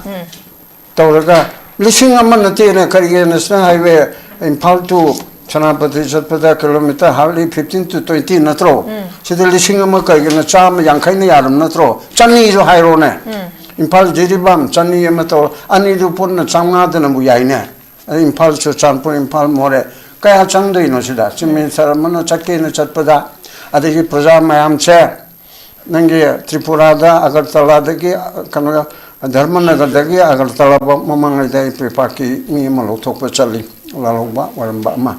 ꯇꯧꯔꯒ, ꯂꯤꯁꯤꯡ ꯑꯃ ꯅꯠꯇꯦꯅꯦ, ꯀꯔꯤꯒꯤ national highway Imphal to Senapati ꯆꯠꯄꯗ kilometre hardly fifteen to twenty ꯅꯠꯇ꯭ꯔꯣ? ꯁꯤꯗ ꯂꯤꯁꯤꯡ ꯑꯃ ꯀꯔꯤꯒꯤꯅꯣ, ꯆꯥꯝꯃ ꯌꯥꯡꯈꯩꯅ ꯌꯥꯔꯝ ꯅꯠꯇ꯭ꯔꯣ? ꯆꯅꯤꯁꯨ ꯍꯥꯏꯔꯣꯅꯦ꯫ ꯏꯝꯐꯥꯜ ꯖꯤꯔꯤꯕꯥꯝ ꯆꯅꯤ ꯑꯃ ꯇꯧꯔꯣ, ꯑꯅꯤꯗꯨ ꯄꯨꯟꯅ ꯆꯥꯝꯃꯉꯥꯗꯅꯕꯨ ꯌꯥꯏꯅꯦ꯫ ꯑꯗꯩ ꯏꯝꯐꯥꯜ ꯆꯨꯔꯆꯥꯟꯄꯨꯔ, ꯏꯝꯐꯥꯜ ꯃꯣꯔꯦ, ꯀꯌꯥ ꯆꯪꯗꯣꯏꯅꯣ ꯁꯤꯗ? ꯆꯤꯐ ꯃꯤꯅꯤꯁꯇꯔ ꯑꯃꯅ ꯆꯠꯀꯦꯅ ꯆꯠꯄꯗ, ꯑꯗꯒꯤ ꯄ꯭ꯔꯖꯥ ꯃꯌꯥꯝꯁꯦ ꯅꯪꯒꯤ ꯇ꯭ꯔꯤꯄꯨꯔꯥꯗ, ꯑꯒꯔꯇꯂꯥꯗꯒꯤ, ꯀꯩꯅꯣ, ꯙꯔꯃꯅꯒꯔꯗꯒꯤ ꯑꯒꯔꯇꯂꯥ ꯐꯥꯎ ꯃꯃꯥꯡꯉꯩꯗ ꯑꯩ ꯄ꯭ꯔꯤꯄꯥꯛꯀꯤ ꯃꯤ ꯑꯃ ꯂꯧꯊꯣꯛꯄ ꯆꯠꯂꯤ, ꯂꯥꯜꯍꯧꯕ ꯑꯣꯏꯔꯝꯕ ꯑꯃ꯫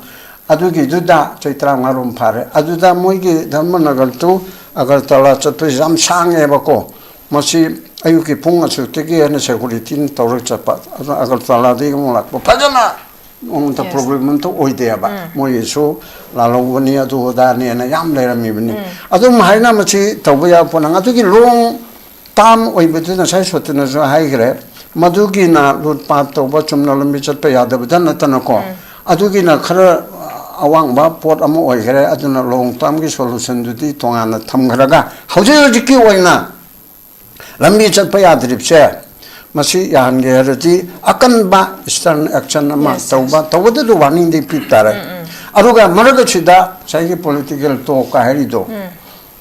ꯑꯗꯨꯒꯤꯗꯨꯗ ꯆꯍꯤ ꯇꯔꯥꯃꯉꯥꯔꯣꯝ ꯐꯥꯔꯦ꯫ ꯑꯗꯨꯗ ꯃꯣꯏꯒꯤ ꯙꯔꯃꯅꯒꯔ to ꯑꯒꯔꯇꯂꯥ ꯆꯠꯄꯁꯤ ꯌꯥꯝ ꯁꯥꯡꯉꯦꯕꯀꯣ꯫ ꯃꯁꯤ ꯑꯌꯨꯛꯀꯤ ꯄꯨꯡ ꯑꯁꯨꯛꯇꯒꯤ ꯍꯦꯟꯅ ꯁꯦꯀꯨꯔꯤꯇꯤꯅ ꯇꯧꯔꯒ ꯆꯠꯄ꯫ ꯑꯗꯨꯅ ꯑꯒꯔꯇꯂꯥꯗꯒꯤ ꯑꯃꯨꯛ ꯂꯥꯛꯄ꯫ ꯐꯖꯅ ꯑꯃꯇ Yes. Problem ꯑꯃꯇ ꯑꯣꯏꯗꯦꯕ꯫ ꯃꯣꯏꯒꯤꯁꯨ ꯂꯥꯜꯍꯧꯕꯅꯤ, ꯑꯗꯨ ꯑꯗꯥꯅꯦꯅ ꯌꯥꯝ ꯂꯩꯔꯝꯃꯤꯕꯅꯤ꯫ ꯑꯗꯨꯝ ꯍꯥꯏꯅ ꯃꯁꯤ ꯇꯧꯕ ꯌꯥꯕ ꯄꯣꯠ ꯅꯪ ꯑꯗꯨꯒꯤ long term ꯑꯣꯏꯕꯗꯨ ꯉꯁꯥꯏ ꯁꯣꯠꯇꯨꯅꯁꯨ ꯍꯥꯏꯈ꯭ꯔꯦ꯫ ꯃꯗꯨꯒꯤꯅ ꯂꯨꯠ ꯄꯥꯠ ꯇꯧꯕ, ꯆꯨꯝꯅ ꯂꯝꯕꯤ ꯆꯠꯄ ꯌꯥꯗꯕꯗ ꯅꯠꯇꯅꯀꯣ, ꯑꯗꯨꯒꯤꯅ ꯈꯔ ꯑꯋꯥꯡꯕ ꯄꯣꯠ ꯑꯃ ꯑꯣꯏꯈ꯭ꯔꯦ꯫ ꯑꯗꯨꯅ long termꯒꯤ solutionꯗꯨꯗꯤ ꯇꯣꯉꯥꯟꯅ ꯊꯝꯈ꯭ꯔꯒ, ꯍꯧꯖꯤꯛ ꯍꯧꯖꯤꯛꯀꯤ ꯑꯣꯏꯅ ꯂꯝꯕꯤ ꯆꯠꯄ ꯌꯥꯗ꯭ꯔꯤꯕꯁꯦ, ꯃꯁꯤ ꯌꯥꯍꯟꯒꯦ ꯍꯥꯏꯔꯗꯤ ꯑꯀꯟꯕ stern action ꯑꯃ Yes, yes. ꯇꯧꯕ, ꯇꯧꯕꯗꯨꯗ warningꯗꯤ ꯄꯤ ꯇꯥꯔꯦ꯫ ꯑꯗꯨꯒ ꯃꯔꯛ ꯑꯁꯤꯗ ꯉꯁꯥꯏꯒꯤ political talk ꯍꯥꯏꯔꯤꯗꯣ,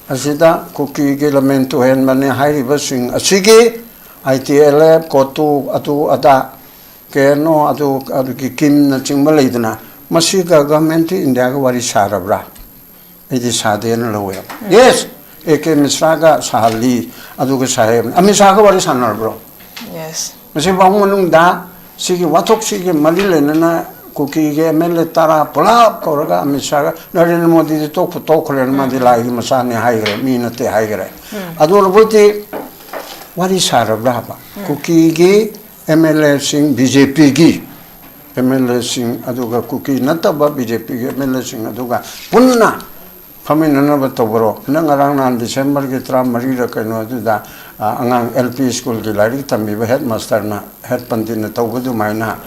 ꯑꯁꯤꯗ ꯀꯨꯀꯤꯒꯤ ꯂꯃꯦꯟ ꯇꯨꯍꯦꯟꯕꯅꯤ ꯍꯥꯏꯔꯤꯕꯁꯤꯡ ꯑꯁꯤꯒꯤ I T L F, ꯀꯣꯇꯨ, ꯑꯗꯨ ꯑꯗꯥ, ꯀꯦ ꯑꯦꯟ ꯑꯣ, ꯑꯗꯨ, ꯑꯗꯨꯒꯤ ꯀꯤꯝꯅꯆꯤꯡꯕ ꯂꯩꯗꯅ, ꯃꯁꯤꯒ Government of Indiaꯒ ꯋꯥꯔꯤ ꯁꯥꯔꯕ꯭ꯔꯥ? ꯑꯩꯗꯤ ꯁꯥꯗꯦꯅ ꯂꯧꯋꯦ꯫ Yes, A K ꯃꯤꯁ꯭ꯔꯥꯒ ꯁꯥꯍꯜꯂꯤ, ꯑꯗꯨꯒ ꯁꯥꯍꯦꯕ ꯑꯃꯤꯠ ꯁꯥꯍꯒ ꯋꯥꯔꯤ ꯁꯥꯟꯅꯔꯕ꯭ꯔꯣ? Yes. ꯃꯁꯤꯐꯥꯎ ꯃꯅꯨꯡꯗ ꯁꯤꯒꯤ ꯋꯥꯊꯣꯛꯁꯤꯒꯤ ꯃꯔꯤ ꯂꯩꯅꯅ ꯀꯨꯀꯤꯒꯤ M L A ꯇꯔꯥ ꯄꯨꯂꯞ ꯀꯧꯔꯒ ꯑꯃꯤꯠ ꯁꯥꯍꯒ, ꯅꯔꯦꯟꯗ꯭ꯔ ꯃꯣꯗꯤꯗꯤ ꯇꯣꯛꯄꯨ ꯇꯣꯛꯈ꯭ꯔꯦꯅ, ꯃꯥꯗꯤ ꯂꯥꯏꯒꯤ ꯃꯆꯥꯅꯤ ꯍꯥꯏꯈ꯭ꯔꯦ, ꯃꯤ ꯅꯠꯇꯦ ꯍꯥꯏꯈ꯭ꯔꯦ꯫ ꯑꯗꯨ ꯑꯣꯏꯔꯕꯗꯤ ꯋꯥꯔꯤ ꯁꯥꯔꯕ꯭ꯔꯥ ꯍꯥꯏꯕ? ꯀꯨꯀꯤꯒꯤ M L Aꯁꯤꯡ, B J Pꯒꯤ M L Aꯁꯤꯡ, ꯑꯗꯨꯒ ꯀꯨꯀꯤ ꯅꯠꯇꯕ B J Pꯒꯤ M L Aꯁꯤꯡ ꯑꯗꯨꯒ ꯄꯨꯟꯅ ꯐꯝꯃꯤꯟꯅꯅꯕ ꯇꯧꯕꯔꯣ? ꯅꯪ ꯉꯔꯥꯡ ꯅꯍꯥꯟ Decemberꯒꯤ ꯇꯔꯥꯃꯔꯤꯔ ꯀꯩꯅꯣ ꯑꯗꯨꯗ, ꯑ, ꯑꯉꯥꯡ L P Schoolꯒꯤ ꯂꯥꯏꯔꯤꯛ ꯇꯝꯕꯤꯕ headmasterꯅ, head ꯄꯟꯗꯤꯠꯅ ꯇꯧꯕ ꯑꯗꯨꯃꯥꯏꯅ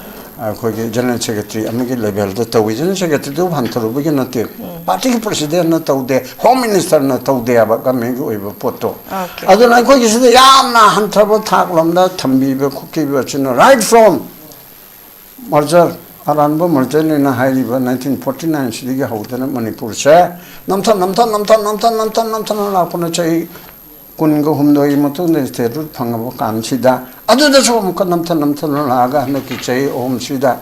ꯑꯩꯈꯣꯏꯒꯤ General Secretary ꯑꯃꯒꯤ levelꯗ ꯇꯧꯏ꯫ General Secretaryꯗꯨ ꯍꯟꯊꯔꯨꯕꯒꯤ ꯅꯠꯇꯦ, partyꯒꯤ presidentꯅ ꯇꯧꯗꯦ, Home Ministerꯅ ꯇꯧꯗꯦ ꯍꯥꯏꯕ governmentꯒꯤ ꯑꯣꯏꯕ ꯄꯣꯠꯇꯣ꯫ Okay. ꯑꯗꯨꯅ ꯑꯩꯈꯣꯏꯒꯤꯁꯤꯗ ꯌꯥꯝꯅ ꯍꯟꯊꯕ ꯊꯥꯛꯂꯣꯝꯗ ꯊꯝꯕꯤꯕ ꯈꯣꯠꯈꯤꯕ ꯑꯁꯤꯅ right from merger, ꯑꯔꯥꯟꯕ mergerꯅꯦꯅ ꯍꯥꯏꯔꯤꯕ nineteen forty nineꯁꯤꯗꯒꯤ ꯍꯧꯗꯅ ꯃꯅꯤꯄꯨꯔꯁꯦ ꯅꯝꯊ, ꯅꯝꯊ, ꯅꯝꯊ, ꯅꯝꯊ, ꯅꯝꯊ, ꯅꯝꯊꯅ ꯂꯥꯛꯄꯅ ꯆꯍꯤ ꯀꯨꯟꯒ ꯍꯨꯝꯗꯣꯏꯒꯤ ꯃꯇꯨꯡꯗ statehood ꯐꯪꯉꯕ ꯀꯥꯟꯁꯤꯗ, ꯑꯗꯨꯗꯁꯨ ꯑꯃꯨꯛꯀ ꯅꯝꯊ, ꯅꯝꯊꯅ ꯂꯥꯛꯑꯒ ꯍꯟꯗꯛꯀꯤ ꯆꯍꯤ ꯑꯍꯨꯝꯁꯤꯗ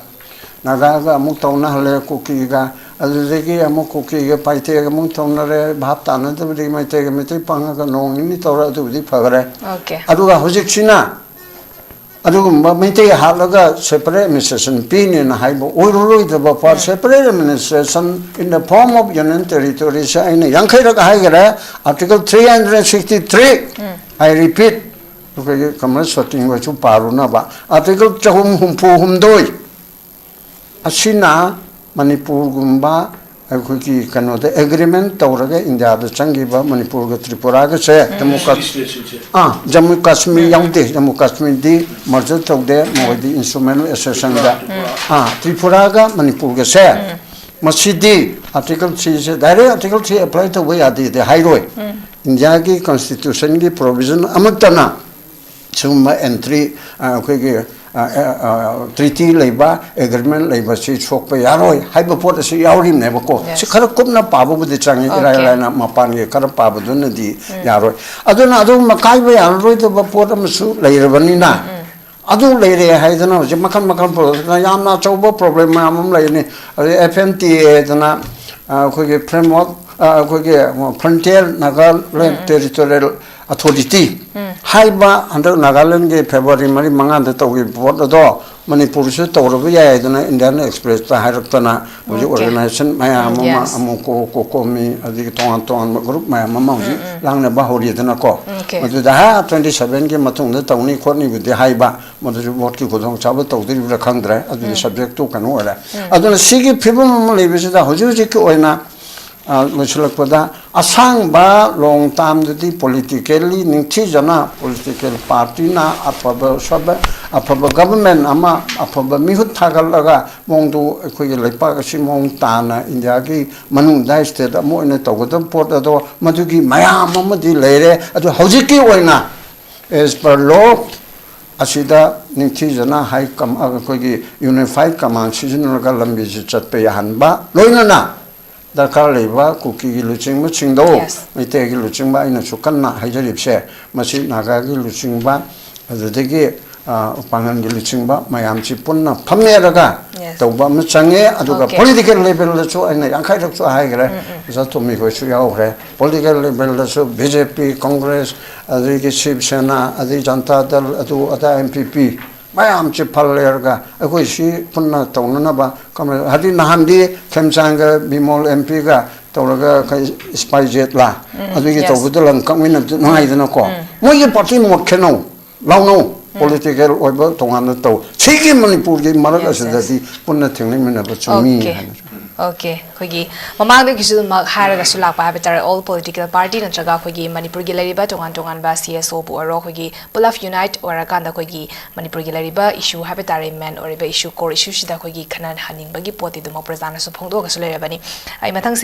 ꯅꯥꯒꯥꯒ ꯑꯃꯨꯛ ꯇꯧꯅꯍꯜꯂꯦ, ꯀꯨꯀꯤꯒ, ꯑꯗꯨꯗꯒꯤ ꯑꯃꯨꯛ ꯀꯨꯀꯤꯒ ꯄꯥꯏꯇꯦꯒ ꯑꯃꯨꯛ ꯇꯧꯅꯔꯦ, ꯚꯥꯞ ꯇꯥꯅꯗꯕꯗꯒꯤ ꯃꯩꯇꯩꯒ ꯃꯩꯇꯩ ꯄꯪꯉꯒ ꯅꯣꯡ ꯅꯤꯅꯤ ꯇꯧꯔꯦ, ꯑꯗꯨꯕꯨꯗꯤ ꯐꯈꯔꯦ꯫ Okay. ꯑꯗꯨꯒ ꯍꯧꯖꯤꯛꯁꯤꯅ ꯑꯗꯨꯒꯨꯝꯕ ꯃꯩꯇꯩ ꯍꯥꯠꯂꯒ separate administration ꯄꯤꯅꯦꯅ ꯍꯥꯏꯕ ꯑꯣꯏꯔꯔꯣꯏꯗꯕ ꯄꯣꯠ, separate administration in the form of union territoryꯁꯦ ꯑꯩꯅ ꯌꯥꯡꯈꯩꯔꯛ ꯍꯥꯏꯈꯔꯦ, Article three hundred sixty three, I repeat, ꯑꯩꯈꯣꯏꯒꯤ comrade ꯁꯣꯇꯤꯡ ꯍꯣꯏꯁꯨ ꯄꯥꯔꯨꯅꯕ, Article ꯆꯍꯨꯝ ꯍꯨꯝꯐꯨ ꯍꯨꯝꯗꯣꯏ, ꯑꯁꯤꯅ ꯃꯅꯤꯄꯨꯔꯒꯨꯝꯕ ꯑꯩꯈꯣꯏꯒꯤ ꯀꯩꯅꯣꯗ ꯑꯦꯒ꯭ꯔꯤꯃꯦꯟ ꯇꯧꯔꯒ ꯏꯟꯗꯤꯌꯥꯗ ꯆꯪꯈꯤꯕ ꯃꯅꯤꯄꯨꯔꯒ ꯇ꯭ꯔꯤꯄꯨꯔꯥꯒꯁꯦ ꯖꯝꯃꯨ ꯀꯥꯁ- Stateꯁꯤꯡꯁꯦ ꯑꯥ, ꯖꯝꯃꯨ ꯀꯥꯁꯃꯤꯔ ꯌꯥꯎꯗꯦ꯫ ꯖꯝꯃꯨ ꯀꯥꯁꯃꯤꯔꯗꯤ ꯃꯔꯖꯔ ꯇꯧꯗꯦ, ꯃꯈꯣꯏꯗꯤ ꯏꯟꯁꯇ꯭ꯔꯨꯃꯦꯟ ꯑꯦꯁꯣꯁꯤꯌꯦꯁꯟꯗ꯫ ꯑꯥ, ꯇ꯭ꯔꯤꯄꯨꯔꯥꯒ ꯃꯅꯤꯄꯨꯔꯒꯁꯦ ꯃꯁꯤꯗꯤ ꯑꯥꯔꯇꯤꯀꯜ ꯊ꯭ꯔꯤꯁꯦ ꯗꯥꯏꯔꯦꯛ ꯑꯥꯔꯇꯤꯀꯜ ꯊ꯭ꯔꯤ ꯑꯦꯄ꯭ꯂꯥꯏ ꯇꯧꯕ ꯌꯥꯗꯦꯗꯤ ꯍꯥꯏꯔꯣꯏ꯫ ꯏꯟꯗꯤꯌꯥꯒꯤ ꯀꯟꯁꯇꯤꯇ꯭ꯌꯨꯁꯟꯒꯤ ꯄ꯭ꯔꯣꯚꯤꯖꯟ ꯑꯃꯠꯇꯅ ꯁꯤꯒꯨꯝꯕ ꯑꯦꯟꯇ꯭ꯔꯤ ꯑꯩꯈꯣꯏꯒꯤ ꯇ꯭ꯔꯤꯇꯤ ꯂꯩꯕ, ꯑꯦꯒ꯭ꯔꯤꯃꯦꯟ ꯂꯩꯕꯁꯤ ꯁꯣꯛꯄ ꯌꯥꯔꯣꯏ ꯍꯥꯏꯕ ꯄꯣꯠ ꯑꯁꯤ ꯌꯥꯎꯔꯤꯕꯅꯦꯕꯀꯣ꯫ ꯁꯤ Yes. ꯈꯔ ꯀꯨꯞꯅ ꯄꯥꯕꯕꯨꯗꯤ ꯆꯪꯉꯤ, ꯏꯔꯥꯏ Okay. ꯂꯥꯏꯅ ꯃꯄꯥꯟꯒꯤ ꯈꯔ ꯄꯥꯕꯗꯨꯅꯗꯤ ꯌꯥꯔꯣꯏ꯫ ꯑꯗꯨꯅ ꯑꯗꯨꯒꯨꯝꯕ ꯀꯥꯏꯕ ꯌꯥꯔꯔꯣꯏꯗꯕ ꯄꯣꯠ ꯑꯃꯁꯨ ꯂꯩꯔꯕꯅꯤꯅ, ꯑꯗꯨ ꯂꯩꯔꯦ ꯍꯥꯏꯗꯅ ꯍꯧꯖꯤꯛ ꯃꯈꯜ ꯃꯈꯜ ꯄꯨꯔꯛꯇꯅ ꯌꯥꯝꯅ ꯑꯆꯧꯕ ꯄ꯭ꯔꯣꯕ꯭ꯂꯦꯝ ꯃꯌꯥꯝ ꯑꯃ ꯂꯩꯔꯅꯤ꯫ ꯑꯗꯩ ꯑꯦꯐ ꯑꯦꯟ ꯇꯤ ꯑꯦ ꯍꯥꯏꯗꯅ ꯑꯩꯈꯣꯏꯒꯤ ꯐ꯭ꯔꯦꯝꯋꯥꯔꯛ, ꯑꯩꯈꯣꯏꯒꯤ ꯐ꯭ꯔꯟꯇꯤꯌꯔ ꯅꯥꯒꯥꯂꯦꯟ ꯇꯦꯔꯤꯇꯣꯔꯤꯌꯦꯜ ꯑꯊꯣꯔꯤꯇꯤ ꯍꯥꯏꯕ ꯍꯟꯗꯛ ꯅꯥꯒꯥꯂꯦꯟꯒꯤ ꯐꯦꯕ꯭ꯔꯨꯋꯥꯔꯤ ꯃꯔꯤ ꯃꯉꯥꯗ ꯇꯧꯈꯤꯕ ꯄꯣꯠ ꯑꯗꯣ ꯃꯅꯤꯄꯨꯔꯁꯨ ꯇꯧꯔꯕ ꯌꯥꯏ ꯍꯥꯏꯗꯅ ꯏꯟꯗꯤꯌꯥꯟ ꯑꯦꯛꯁꯄ꯭ꯔꯦꯁꯇ ꯍꯥꯏꯔꯛꯇꯅ ꯍꯧꯖꯤꯛ Okay. ꯑꯣꯔꯒꯅꯥꯏꯖꯦꯁꯟ ꯃꯌꯥꯝ ꯑꯃ, Yes. ꯑꯃꯨꯛ ꯀꯣ- ꯀꯣꯀꯣꯃꯤ, ꯑꯗꯒꯤ ꯇꯣꯉꯥꯟ ꯇꯣꯉꯥꯟꯕ ꯒ꯭ꯔꯨꯞ ꯃꯌꯥꯝ ꯑꯃ ꯍꯧꯖꯤꯛ ꯂꯥꯡꯅꯕ ꯍꯧꯔꯤꯗꯅꯀꯣ꯫ Okay. ꯃꯗꯨꯗ ꯍꯥ, ꯇ꯭ꯋꯦꯟꯇꯤ ꯁꯚꯦꯟꯒꯤ ꯃꯇꯨꯡꯗ ꯇꯧꯅꯤ ꯈꯣꯠꯅꯤꯕꯨꯗꯤ ꯍꯥꯏꯕ, ꯃꯗꯨꯁꯨ ꯚꯣꯠꯀꯤ ꯈꯨꯗꯣꯡꯆꯥꯕ ꯇꯧꯗꯣꯔꯤꯕ꯭ꯔꯥ ꯈꯪꯗ꯭ꯔꯦ꯫ ꯑꯗꯨꯗꯤ ꯁꯕꯖꯦꯛꯇꯨ ꯀꯩꯅꯣ ꯑꯣꯏꯔꯦ꯫ ꯑꯗꯨꯅ ꯁꯤꯒꯤ ꯐꯤꯕꯝ ꯑꯃ ꯂꯩꯕꯁꯤꯗ ꯍꯧꯖꯤꯛ ꯍꯧꯖꯤꯛꯀꯤ ꯑꯣꯏꯅ ꯑ, ꯂꯣꯏꯁꯤꯜꯂꯛꯄꯗ ꯑꯁꯥꯡꯕ ꯂꯣꯡ ꯇꯥꯝꯗꯗꯤ ꯄꯣꯂꯤꯇꯤꯀꯦꯜꯂꯤ ꯅꯤꯡꯊꯤꯖꯅ ꯄꯣꯂꯤꯇꯤꯀꯦꯜ ꯄꯥꯔꯇꯤꯅ ꯑꯐꯕ ꯁꯕ-, ꯑꯐꯕ ꯒꯕꯔꯃꯦꯟ ꯑꯃ, ꯑꯐꯕ ꯃꯤꯍꯨꯠ ꯊꯥꯒꯠꯂꯒ ꯃꯑꯣꯡꯗꯨ ꯑꯩꯈꯣꯏꯒꯤ ꯂꯩꯄꯥꯛ ꯑꯁꯤ ꯃꯑꯣꯡ ꯇꯥꯅ ꯏꯟꯗꯤꯌꯥꯒꯤ ꯃꯅꯨꯡꯗ ꯁ꯭ꯇꯦꯠ ꯑꯃ ꯑꯣꯏꯅ ꯇꯧꯒꯗꯕ ꯄꯣꯠ ꯑꯗꯣ ꯃꯗꯨꯒꯤ ꯃꯌꯥꯝ ꯑꯃꯗꯤ ꯂꯩꯔꯦ꯫ ꯑꯗꯨ ꯍꯧꯖꯤꯛꯀꯤ ꯑꯣꯏꯅ as per law ꯑꯁꯤꯗ ꯅꯤꯡꯊꯤꯖꯅ ꯍꯥꯏ ꯀꯝ-, ꯑꯩꯈꯣꯏꯒꯤ ꯌꯨꯅꯤꯐꯥꯏꯠ ꯀꯃꯥꯟ ꯁꯤꯖꯤꯟꯅꯔꯒ ꯂꯝꯕꯤꯁꯤ ꯆꯠꯄ ꯌꯥꯍꯟꯕ, ꯂꯣꯏꯅꯅ ꯗꯔꯀꯥꯔ ꯂꯩꯕ ꯀꯨꯀꯤꯒꯤ ꯂꯨꯆꯤꯡꯕꯁꯤꯡꯗꯣ, Yes. ꯃꯩꯇꯩꯒꯤ ꯂꯨꯆꯤꯡꯕ ꯑꯩꯅꯁꯨ ꯀꯟꯅ ꯍꯥꯏꯖꯔꯤꯕꯁꯦ, ꯃꯁꯤ ꯅꯥꯒꯥꯒꯤ ꯂꯨꯆꯤꯡꯕ, ꯑꯗꯨꯗꯒꯤ, ꯑ, ꯄꯥꯡꯒꯜꯒꯤ ꯂꯨꯆꯤꯡꯕ ꯃꯌꯥꯝꯁꯤ ꯄꯨꯟꯅ ꯐꯝꯃꯦꯔꯒ Yes. ꯇꯧꯕ ꯑꯃ ꯆꯪꯉꯦ꯫ ꯑꯗꯨꯒ Okay. ꯄꯣꯂꯤꯇꯤꯀꯦꯜ ꯂꯦꯚꯦꯜꯗꯁꯨ ꯑꯩꯅ ꯌꯥꯡꯈꯩꯔꯛꯁꯨ ꯍꯥꯏꯈ꯭ꯔꯦ, ꯑꯣꯖꯥ ꯇꯣꯝꯕꯤ ꯈꯣꯏꯁꯨ ꯌꯥꯎꯈ꯭ꯔꯦ꯫ ꯄꯣꯂꯤꯇꯤꯀꯦꯜ ꯂꯦꯚꯦꯜꯗꯁꯨ ꯕꯤ ꯖꯦ ꯄꯤ, ꯀꯣꯡꯒ꯭ꯔꯦꯁ, ꯑꯗꯒꯤ ꯁꯤꯕ ꯁꯦꯅꯥ, ꯑꯗꯒꯤ ꯖꯟꯇꯥ ꯗꯜ, ꯑꯗꯨ ꯑꯗꯥ, ꯑꯦꯝ ꯄꯤ ꯄꯤ, ꯃꯌꯥꯝꯁꯦ ꯐꯜ ꯂꯩꯔꯒ ꯑꯩꯈꯣꯏ ꯁꯤ ꯄꯨꯟꯅ ꯇꯧꯅꯅꯕ ꯀꯃ-, ꯍꯥꯏꯗꯤ ꯅꯍꯥꯟꯗꯤ ꯈꯦꯝꯆꯥꯟꯒ ꯕꯤꯃꯣꯜ ꯑꯦꯝ ꯄꯤꯒ ꯇꯧꯔꯒ ꯑꯩꯈꯣꯏ ꯏꯁꯄꯥꯏ ꯖꯦꯠꯂꯥ ꯑꯗꯨꯒꯤ Yes. ꯇꯧꯕꯗ ꯂꯪ ꯀꯛꯃꯤꯟꯅꯕꯗ ꯅꯨꯡꯉꯥꯏꯗꯅꯀꯣ꯫ ꯃꯣꯏꯒꯤ ꯄꯥꯔꯇꯤ ꯃꯣꯠ ꯈꯦꯠꯅꯧ, ꯂꯥꯎꯅꯧ꯫ ꯄꯣꯂꯤꯇꯤꯀꯦꯜ ꯑꯣꯏꯕ ꯇꯣꯉꯥꯟꯅ ꯇꯧ꯫ ꯁꯤꯒꯤ ꯃꯅꯤꯄꯨꯔꯒꯤ ꯃꯔꯛ Yes, yes. ꯑꯁꯤꯗꯗꯤ ꯄꯨꯟꯅ ꯊꯦꯡꯅꯃꯤꯟꯅꯕ ꯆꯪꯉꯤ Okay. ꯍꯥꯏꯅ꯫ Okay, ꯑꯩꯈꯣꯏꯒꯤ ꯃꯃꯥꯡꯗꯒꯤꯁꯨ ꯑꯗꯨꯃꯛ ꯍꯥꯏꯔꯒꯁꯨ ꯂꯥꯛꯄ ꯍꯥꯏꯕ ꯇꯥꯔꯦ, all political party ꯅꯠꯇ꯭ꯔꯒ ꯑꯩꯈꯣꯏꯒꯤ ꯃꯅꯤꯄꯨꯔꯒꯤ ꯂꯩꯔꯤꯕ ꯇꯣꯉꯥꯟ ꯇꯣꯉꯥꯟꯕ C S O ꯕꯨ ꯑꯣꯏꯔꯣ, ꯑꯩꯈꯣꯏꯒꯤ ꯄꯨꯂꯞ unite ꯑꯣꯏꯔꯀꯥꯟꯗ ꯑꯩꯈꯣꯏꯒꯤ ꯃꯅꯤꯄꯨꯔꯒꯤ ꯂꯩꯔꯤꯕ issue ꯍꯥꯏꯕ ꯇꯥꯔꯦ, main ꯑꯣꯏꯔꯤꯕ issue, core issue ꯁꯤꯗ ꯑꯩꯈꯣꯏꯒꯤ ꯈꯟꯅꯍꯟꯅꯤꯡꯕꯒꯤ ꯄꯣꯠꯇꯤ ꯑꯗꯨꯃꯛ ꯄ꯭ꯔꯖꯥꯅꯁꯨ ꯐꯣꯡꯗꯣꯛꯑꯒꯁꯨ ꯂꯩꯔꯕꯅꯤ꯫ ꯑꯩ ꯃꯊꯪꯁꯦ